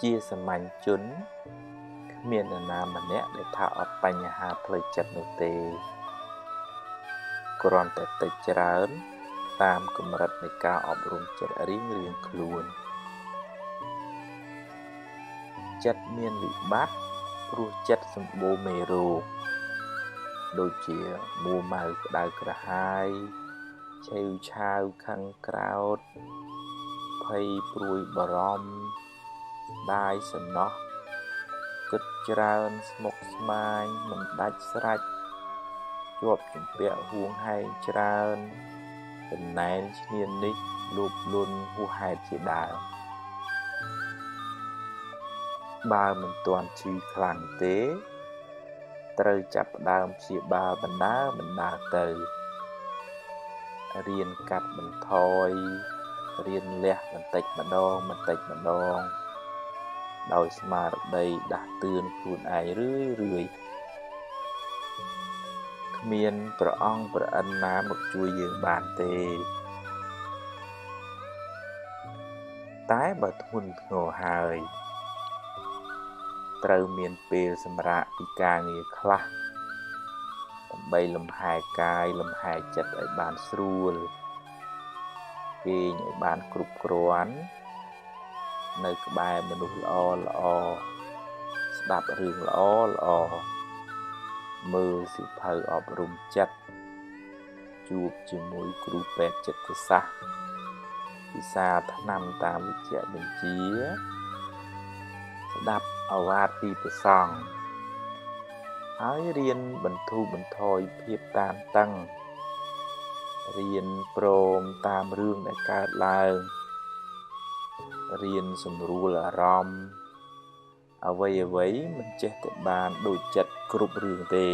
ជាសាមញ្ញជនគ្មាននរណាម្នាក់ដែលថាអត់បញ្ហាផ្លូវចិត្តនោះទេគ្រាន់តែតិចច្រើនតាមកម្រិតនៃការអប់រំចិត្តរៀងៗខ្លួនចិត្តមានវិបត្តិព្រោះចិត្តសម្បូរមេរោគដូចជាមួម៉ៅក្តៅក្រហាយឆេវឆាវខឹងក្រោធភ័យព្រួយបារម្ភដាយសំណោះគិតច្រើនស្មុគស្មាញមិនដាច់ស្រេចជាប់ជំពាក់ហួងហែងច្រើនចំណែនឈ្នាននេះលោភលន់ហួសហេតុជាដើមបើមិនទាន់ឈឺខ្លាំងទេត្រូវចាប់ផ្ដើមព្យាបាលបណ្ដើរទៅរៀនកាត់បន្ថយរៀនលះបន្តិចម្ដងដោយស្មារតីដាស់តឿនខ្លួនឯងរឿយៗគ្មានព្រះអង្គព្រះឥន្ទណាមកជួយយើងបានទេតែបើធ្ងន់ធ្ងរហើយត្រូវមានពេលសម្រាកពីការងារខ្លះដើម្បីលំហែកាយលំហែចិត្តឲ្យបានស្រួលគេងឲ្យបានគ្រប់គ្រាន់នៅក្បែរមនុស្សល្អល្អស្ដាប់រឿងល្អល្អមើលសៀវភៅអប់រំចិត្តជួបជាមួយគ្រូពេទ្យចិត្តសាស្ត្រពិសាថ្នាំតាមវិជ្ជបញ្ជាស្ដាប់ឱវាទពីព្រះសង្ឃហើយរៀនបន្ធូរបន្ថយភាពតានតឹងរៀនព្រមតាមរឿងដែលកើតឡើងរៀនសម្រួលអារម្មណ៍អ្វីៗមិនចេះតែបានដូចចិត្តគ្រប់រឿងទេ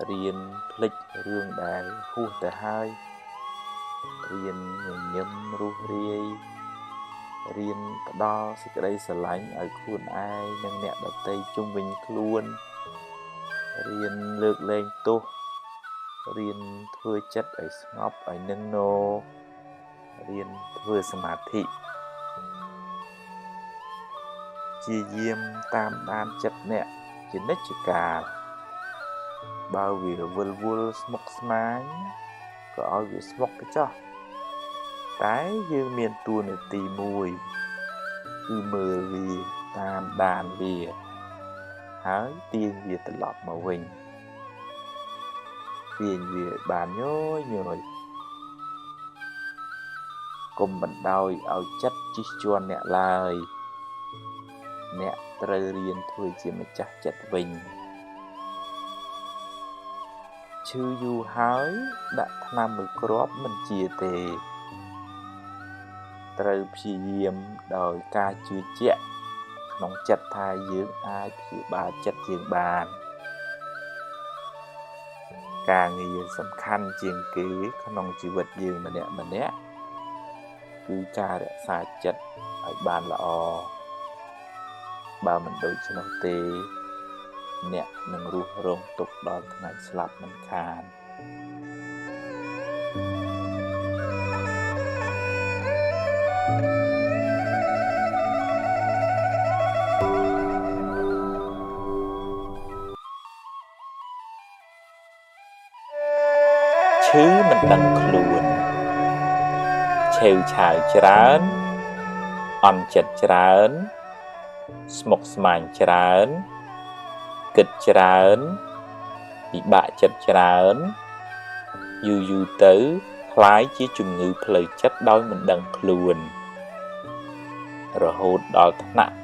រៀនភ្លេចរឿងដែលហួសទៅហើយរៀនញញឹមរួសរាយរៀនផ្ដល់សេចក្តីស្រឡាញ់ឲ្យខ្លួនឯងនិងអ្នកដទៃជុំវិញខ្លួនរៀនលើកលែងទោសរៀនធ្វើចិត្តឲ្យស្ងប់ឲ្យនឹងណរៀនធ្វើសមាធិជាយាមតាមដានចិត្តអ្នកជានិច្ចកាលបើវាវិលវល់ស្មុគស្មាញក៏ឲ្យវាស្មុគទៅចោះតែយើងមានតួនាទីមួយគឺមើលវាតាមដានវាហើយទាញវាត្រឡប់មកវិញទាញវាបានញយៗកុំបណ្ដោយឲ្យចិត្តជិះជាន់អ្នកឡើយអ្នកត្រូវរៀនធ្វើជាម្ចាស់ចិត្តវិញឈឺយូរហើយដាក់ថ្នាំមួយគ្រាប់មិនជាទេត្រូវព្យាយាមដោយការជឿជាក់ក្នុងចិត្តថាយើងអាចព្យាបាលចិត្តយើងបានការងារសំខាន់ជាងគេក្នុងជីវិតយើងម្នាក់ៗគឺការរក្សាចិត្តឲ្យបានល្អបើមិនដូច្នោះទេអ្នកនឹងរស់រងទុក្ខដល់ថ្ងៃស្លាប់មិនខានឈឺមិនដឹងខ្លួនឆេវឆាវច្រើនអន់ចិត្តច្រើនស្មុគស្មាញច្រើនគិតច្រើនពិបាកចិត្តច្រើនយូរៗទៅក្លាយជាជំងឺផ្លូវចិត្តដោយមិនដឹងខ្លួនរហូតដល់ថ្នាក់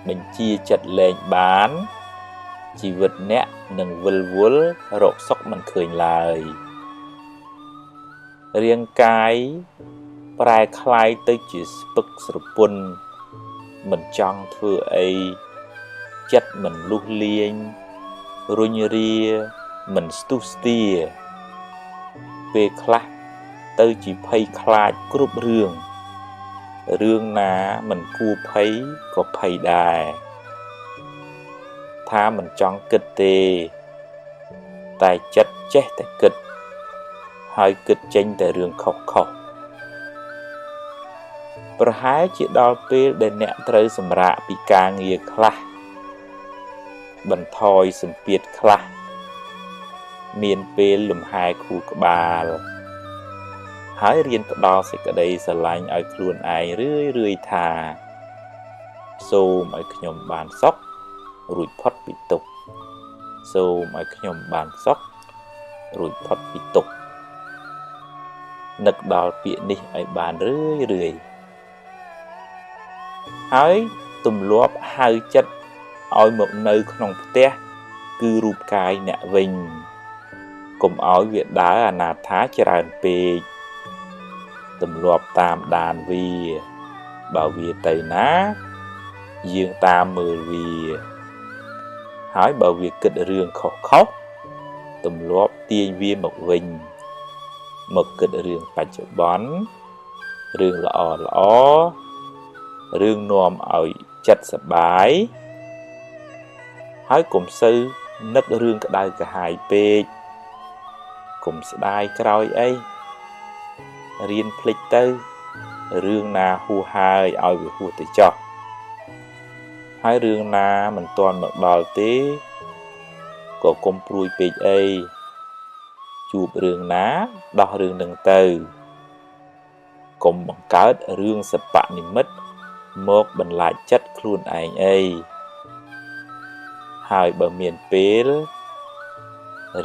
បញ្ជាចិត្តលែងបានជីវិតអ្នកនឹងវិលវល់រកសុខមិនឃើញឡើយរាងកាយប្រែក្លាយទៅជាស្ពឹកស្រពន់មិនចង់ធ្វើអីចិត្តមិនលុះលាញរុញរាមិនស្ទុះស្ទាពេលខ្លះ ទៅជាភ័យខ្លាចគ្រប់រឿងរឿងណាមិនគួរភ័យក៏ភ័យដែរថាមិនចង់គិតទេតែចិត្តចេះតែគិតហើយគិតចេញតែរឿងខុសៗប្រហែលជាដល់ពេលដែលអ្នកត្រូវសម្រាកពីការងារខ្លះបន្ថយសម្ពាធខ្លះមានពេលលំហែខួរក្បាលហើយរៀនផ្ដល់សេចក្តីស្រឡាញ់ឲ្យខ្លួនឯងរឿយៗថាសូមឲ្យខ្ញុំបានសុខរួចផុតពីទុក្ខសូមឲ្យខ្ញុំបានសុខរួចផុតពីទុក្ខនឹកដល់ពាក្យនេះឲ្យបានរឿយៗហើយទម្លាប់ហៅចិត្តឲ្យមកនៅក្នុងផ្ទះគឺរូបកាយអ្នកវិញកុំឲ្យវាដើរអនាថាច្រើនពេកទម្លាប់តាមដានវាបើវាទៅណាយើងតាមមើលវាហើយបើវាគិតរឿងខុសៗទម្លាប់ទាញវាមកវិញមកគិតរឿងបច្ចុប្បន្នរឿងល្អល្អរឿងនាំឲ្យចិត្តសប្បាយហើយកុំសូវនឹករឿងក្តៅក្រហាយពេកកុំស្ដាយក្រោយអីរៀនភ្លេចទៅរឿងណាហួសហើយឲ្យវាហួសទៅចោះហើយរឿងណាមិនទាន់មកដល់ទេក៏កុំព្រួយពេកអីជួបរឿងណាដោះរឿងនឹងទៅកុំបង្កើតរឿងសបនិមិត្តមកបន្លាចចិត្តខ្លួនឯងអីហើយបើមានពេល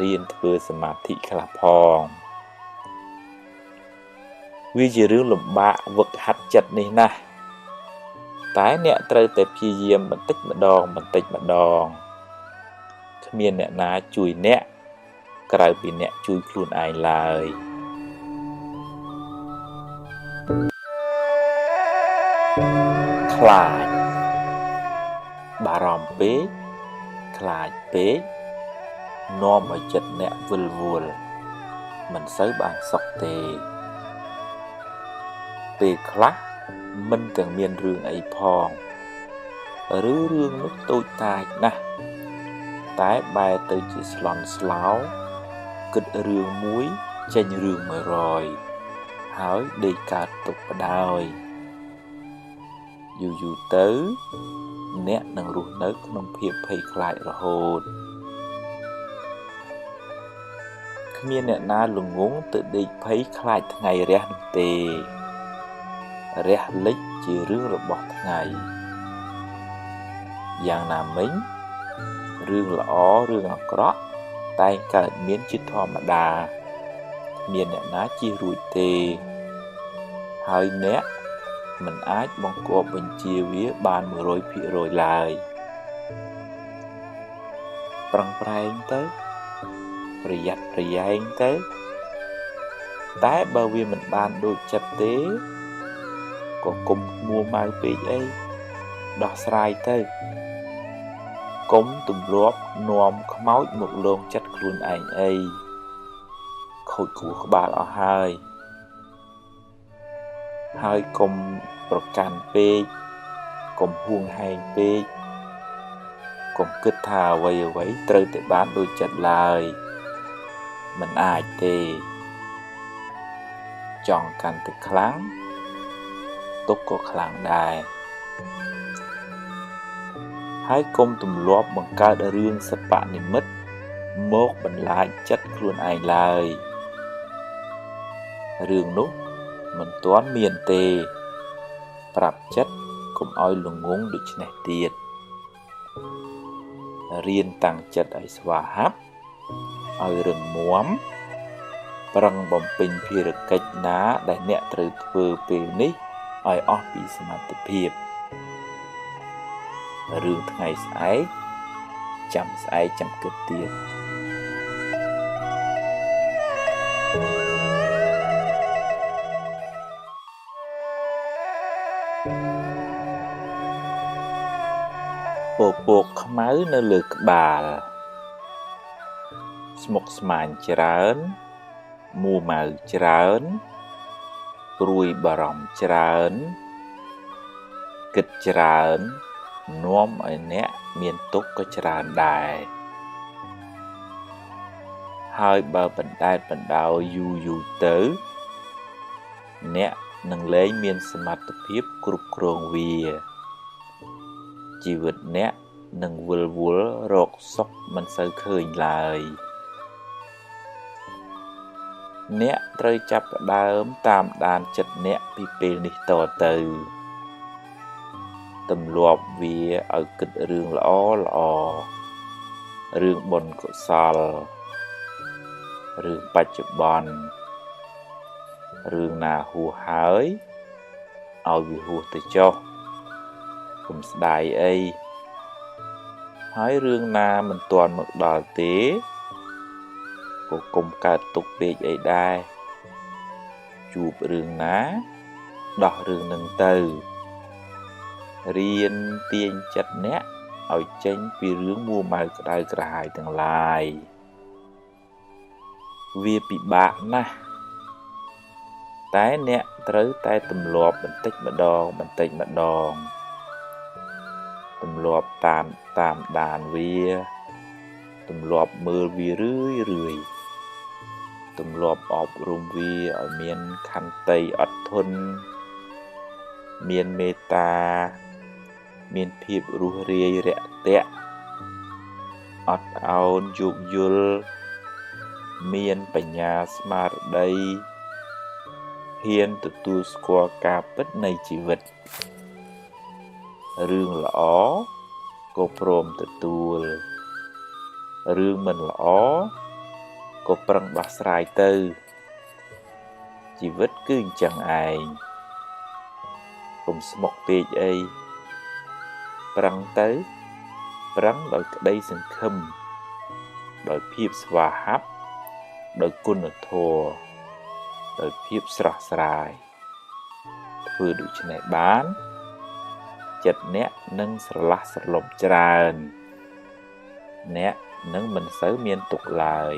រៀនធ្វើសមាធិខ្លះផងវាជារឿងលំបាកវឹកហាត់ចិត្តនេះណាស់តែអ្នកត្រូវតែព្យាយាមបន្តិចម្ដងបន្តិចម្ដងគ្មានអ្នកណាជួយអ្នកក្រៅពីអ្នកជួយខ្លួនឯងឡើយខ្លាចបារម្ភពេកខ្លាចពេកនាំឲ្យចិត្តអ្នកវិលវល់មិនសូវបានសុខទេពេលខ្លះមិនទាំងមានរឿងអីផងឬរឿងនោះតូចតាចណាស់តែបែរទៅជាស្លន់ស្លោគិតរឿងមួយចេញរឿង100ហើយដេកកើតទុកបដ ாய் យូរៗទៅអ្នកនឹងរស់នៅក្នុងភាពភ័យខ្លាចរហូតគ្មានអ្នកណាល្ងង់ទៅដេកភ័យខ្លាចថ្ងៃរះនោះទេរះលិចជារឿងរបស់ថ្ងៃយ៉ាងណាមិញរឿងល្អរឿងអាក្រក់តែងកើតមានជាធម្មតាគ្មានអ្នកណាជៀសរួចទេហើយអ្នកមិនអាចបង្គាប់បញ្ជាវាបាន 100% ឡើយប្រឹងប្រែងទៅប្រយ័ត្នប្រយែងទៅតែបើវាមិនបានដូចចិត្តទេក៏កុំមួម៉ៅពេកអីដោះស្រាយទៅកុំទម្លាប់នាំខ្មោចមកលងចិត្តខ្លួនឯងអីខូចខួរក្បាលអស់ហើយហើយកុំប្រកាន់ពេកកុំហួងហែងពេកកុំគិតថាអ្វីអ្វីត្រូវតែបានដូចចិត្តឡើយមិនអាចទេចង់កាន់តែខ្លាំងទុក្ខក៏ខ្លាំងដែរហើយកុំទម្លាប់បង្កើតរឿងសបនិមិត្តមកបន្លាចចិត្តខ្លួនឯងឡើយរឿងនោះមិនទាន់មានទេប្រាប់ចិត្តកុំឲ្យល្ងង់ដូច្នេះទៀតរៀនតាំងចិត្តឲ្យស្វាហាប់ឲ្យរឹងមាំប្រឹងបំពេញភារកិច្ចណាដែលអ្នកត្រូវធ្វើពេលនេះឲ្យអស់ពីសមត្ថភាពរឿងថ្ងៃស្អែកចាំស្អែកចាំគិតទៀតពពកខ្មៅនៅលើក្បាលស្មុគស្មាញច្រើនមួម៉ៅច្រើន ព្រួយបារម្ភច្រើនគិតច្រើននាំឲ្យអ្នកមានទុក្ខក៏ច្រើនដែរហើយបើបណ្ដែតបណ្ដោយយូរយូរទៅអ្នកនឹងលែងមានសមត្ថភាពគ្រប់គ្រងវាជីវិតអ្នកនឹងវិលវល់រកសុខមិនសូវឃើញឡើយអ្នកត្រូវចាប់ផ្ដើមតាមដានចិត្តអ្នកពីពេលនេះតទៅទម្លាប់វាឲ្យគិតរឿងល្អល្អរឿងបុណ្យកុសលរឿងបច្ចុប្បន្នរឿងណាហួសហើយឲ្យវាហួសទៅចុះកុំស្ដាយអីហើយរឿងណាមិនទាន់មកដល់ទេក៏កុំកើតទុកពេកអីដែរជួបរឿងណាដោះរឿងនឹងទៅរៀនទាញចិត្តអ្នកឲ្យចេញពីរឿងមួម៉ៅក្តៅក្រហាយទាំងឡាយវាពិបាកណាស់តែអ្នកត្រូវតែទម្លាប់បន្តិចម្ដងបន្តិចម្ដងទម្លាប់តាមដានវាទម្លាប់មើលវារឿយរឿយទម្លាប់អប់រំវាឲ្យមានខន្តីអត់ធន់មានមេត្តាមានភាពរួសរាយរាក់ទាក់អត់ឱនយោគយល់មានបញ្ញាស្មារតីហ៊ានទទួលស្គាល់ការពិតនៃជីវិតរឿងល្អក៏ព្រមទទួលរឿងមិនល្អក៏ប្រឹងដោះស្រាយទៅជីវិតគឺអញ្ចឹងឯងកុំស្មុគពេកអីប្រឹងទៅប្រឹងដោយក្តីសង្ឃឹមដោយភាពស្វាហាប់ដោយគុណធម៌ដោយភាពស្រស់ស្រាយធ្វើដូច្នេះបានចិត្តអ្នកនឹងស្រឡះស្រលប់ច្រើនអ្នកនឹងមិនសូវមានទុក្ខឡើយ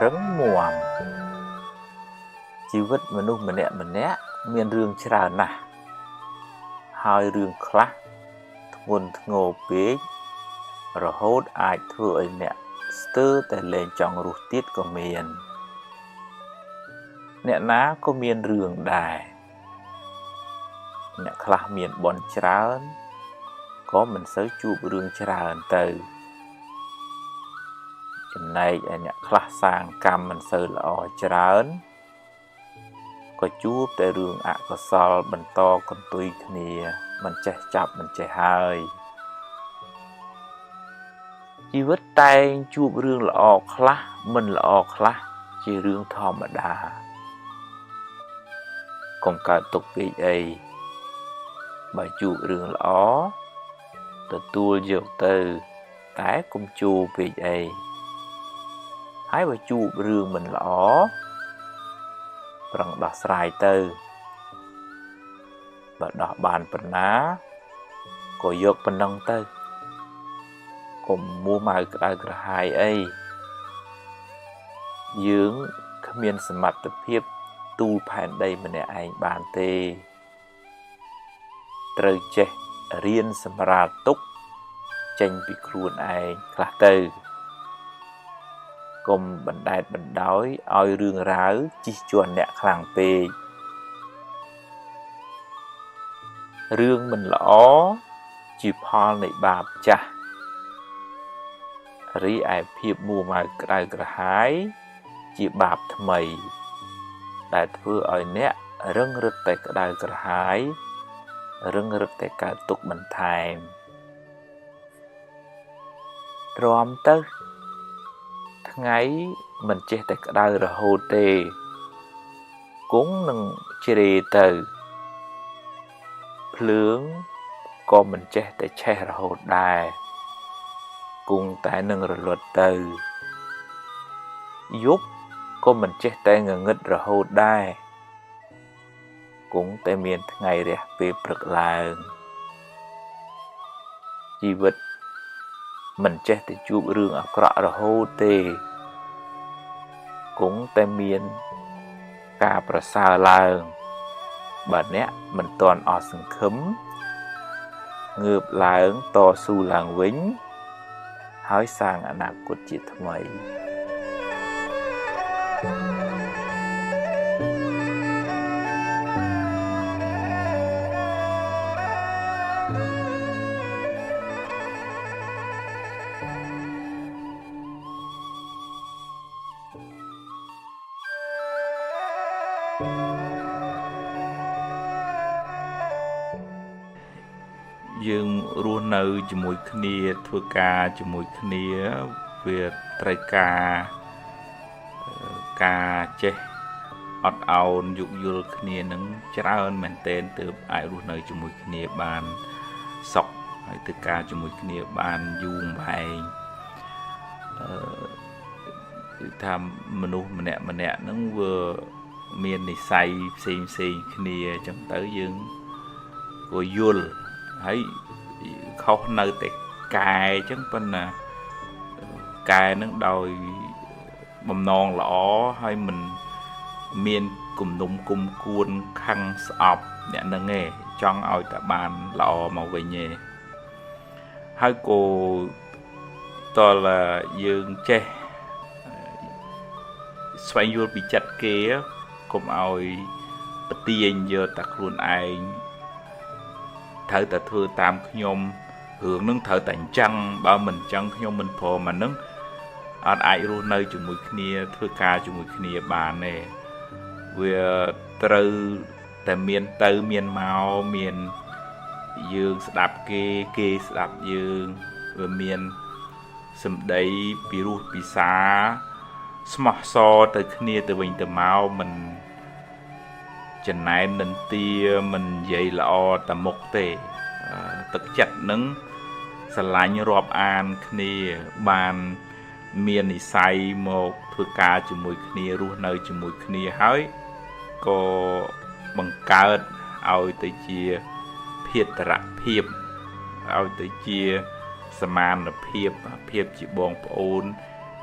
រឹងមាំជីវិតមនុស្សម្នាក់ម្នាក់មានរឿងច្រើនណាស់ហើយរឿងខ្លះធ្ងន់ធ្ងរពេករហូតអាចធ្វើឲ្យអ្នកស្ទើរតែលែងចង់រស់ទៀតក៏មានអ្នកណាក៏មានរឿងដែរអ្នកខ្លះមានបុណ្យច្រើនក៏មិនសូវជួបរឿងច្រើនទៅចំណែកឯអ្នកខ្លះសាងកម្មមិនសូវល្អច្រើនក៏ជួបតែរឿងអកុសលបន្តកន្ទុយគ្នាមិនចេះចាប់មិនចេះហើយជីវិតតែងជួបរឿងល្អខ្លះមិនល្អខ្លះជារឿងធម្មតាកុំកើតទុកពេកអីបើជួបរឿងល្អទទួលយកទៅតែកុំជួពេកអីហើយបើជួបរឿងមិនល្អប្រឹងដោះស្រាយទៅបើដោះបានប៉ុណ្ណាក៏យកប៉ុណ្ណឹងទៅកុំមួម៉ៅក្តៅក្រហាយអីយើងគ្មានសមត្ថភាពទូលផែនដីម្នាក់ឯងបានទេត្រូវចេះរៀនសម្រាលទុក្ខចេញពីខ្លួនឯងខ្លះទៅកុំបណ្ដែតបណ្ដោយឲ្យរឿងរ៉ាវជិះជាន់អ្នកខ្លាំងពេករឿងមិនល្អជាផលនៃបាបចាស់រីឯភាពមួម៉ៅក្តៅក្រហាយជាបាបថ្មីដែលធ្វើឲ្យអ្នករឹងរឹតតែក្តៅក្រហាយរឹងរឹតតែកើតទុក្ខបន្ថែមទ្រាំទៅថ្ងៃមិនចេះតែក្តៅរហូតទេគង់នឹងជ្រេទៅភ្លើង ក៏មិនចេះតែឆេះរហូតដែរគង់តែនឹងរលត់ទៅយប់ក៏មិនចេះតែងងឹតរហូតដែរគង់តែមានថ្ងៃរះពេលព្រឹកឡើងជីវិតមិនចេះតែជួបរឿងអាក្រក់រហូតទេគង់តែមានការប្រសើរឡើងបើអ្នកមិនទាន់អស់សង្ឃឹមងើបឡើងតស៊ូឡើងវិញហើយសាងអនាគតជាថ្មីយើងរស់នៅជាមួយគ្នាធ្វើការជាមួយគ្នាវាត្រូវការការចេះអត់ឱនយោគយល់គ្នានឹងច្រើនមែនទែនទើបអាចរស់នៅជាមួយគ្នាបានសុខហើយធ្វើការជាមួយគ្នាបានយូរអង្វែងគឺថាមនុស្សម្នាក់ម្នាក់ហ្នឹងវាមាននិស័យផ្សេងផ្សេងគ្នាអញ្ចឹងទៅយើងក៏យល់ហើយខុសនៅតែកែអញ្ចឹងប៉ុន្តែកែនឹងដោយបំណងល្អហើយមិនមានគំនុំគុំគួនខឹងស្អប់អ្នកនឹងទេចង់ឲ្យតែបានល្អមកវិញទេហើយក៏តលយើងចេះស្វែងយល់ពីចិត្តគេកុំឲ្យប្រទាញយកតែខ្លួនឯងត្រូវតែធ្វើតាមខ្ញុំរឿងនឹងត្រូវតែអញ្ចឹងបើមិនអញ្ចឹងខ្ញុំមិនព្រមអានឹងអត់អាចរស់នៅជាមួយគ្នាធ្វើការជាមួយគ្នាបានទេវាត្រូវតែមានទៅមានមកមានយើងស្ដាប់គេគេស្ដាប់យើងវាមានសម្ដីពីរោះពិសាស្មោះសរទៅគ្នាទៅវិញទៅមកមិនចំណែននិន្ទាមិននិយាយល្អតែមុខទេទឹកចិត្តនឹងស្រឡាញ់រាប់អានគ្នាបានមាននិស័យមកធ្វើការជាមួយគ្នារស់នៅជាមួយគ្នាហើយក៏បង្កើតឲ្យទៅជាភាតរភាពឲ្យទៅជាសមានភាពភាពជាបងប្អូន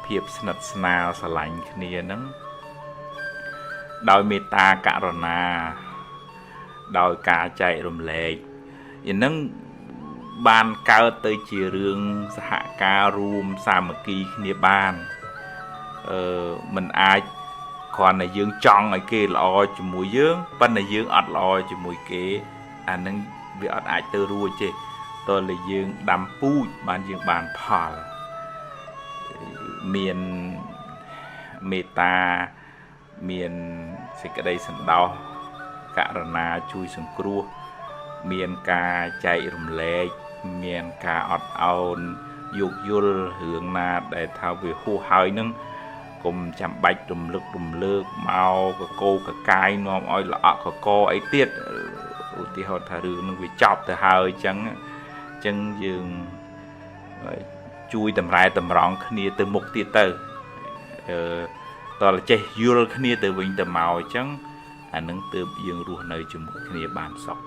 ភាពស្និទ្ធស្នាលស្រឡាញ់គ្នាហ្នឹងដោយមេត្តាករុណាដោយការចែករំលែកយ៉ាងហ្នឹងបានកើតទៅជារឿងសហការរួមសាមគ្គីគ្នាបានមិនអាចគ្រាន់តែយើងចង់ឲ្យគេល្អជាមួយយើងប៉ុន្តែយើងអត់ល្អជាមួយគេអាហ្នឹងវាអត់អាចទៅរួចទេតើតែយើងដាំពូជបានយើងបានផលមានមេត្តាមានសេចក្តីសន្តោសករុណាជួយសង្គ្រោះមានការចែករំលែកមានការអត់ឱនយោគយល់រឿងណាដែលថាវាហួសហើយនឹងកុំចាំបាច់រំលឹករំលើកមកកកោកកាយនាំឲ្យល្អក់កកអីទៀតឧទាហរណ៍ថារឿងនឹងវាចប់ទៅហើយអញ្ចឹងយើងជួយតម្រែតម្រង់គ្នាទៅមុខទៀតទៅតើចេះយល់គ្នាទៅវិញទៅមកអញ្ចឹងអានឹងទើបយើងរស់នៅជាមួយគ្នាបានសុខ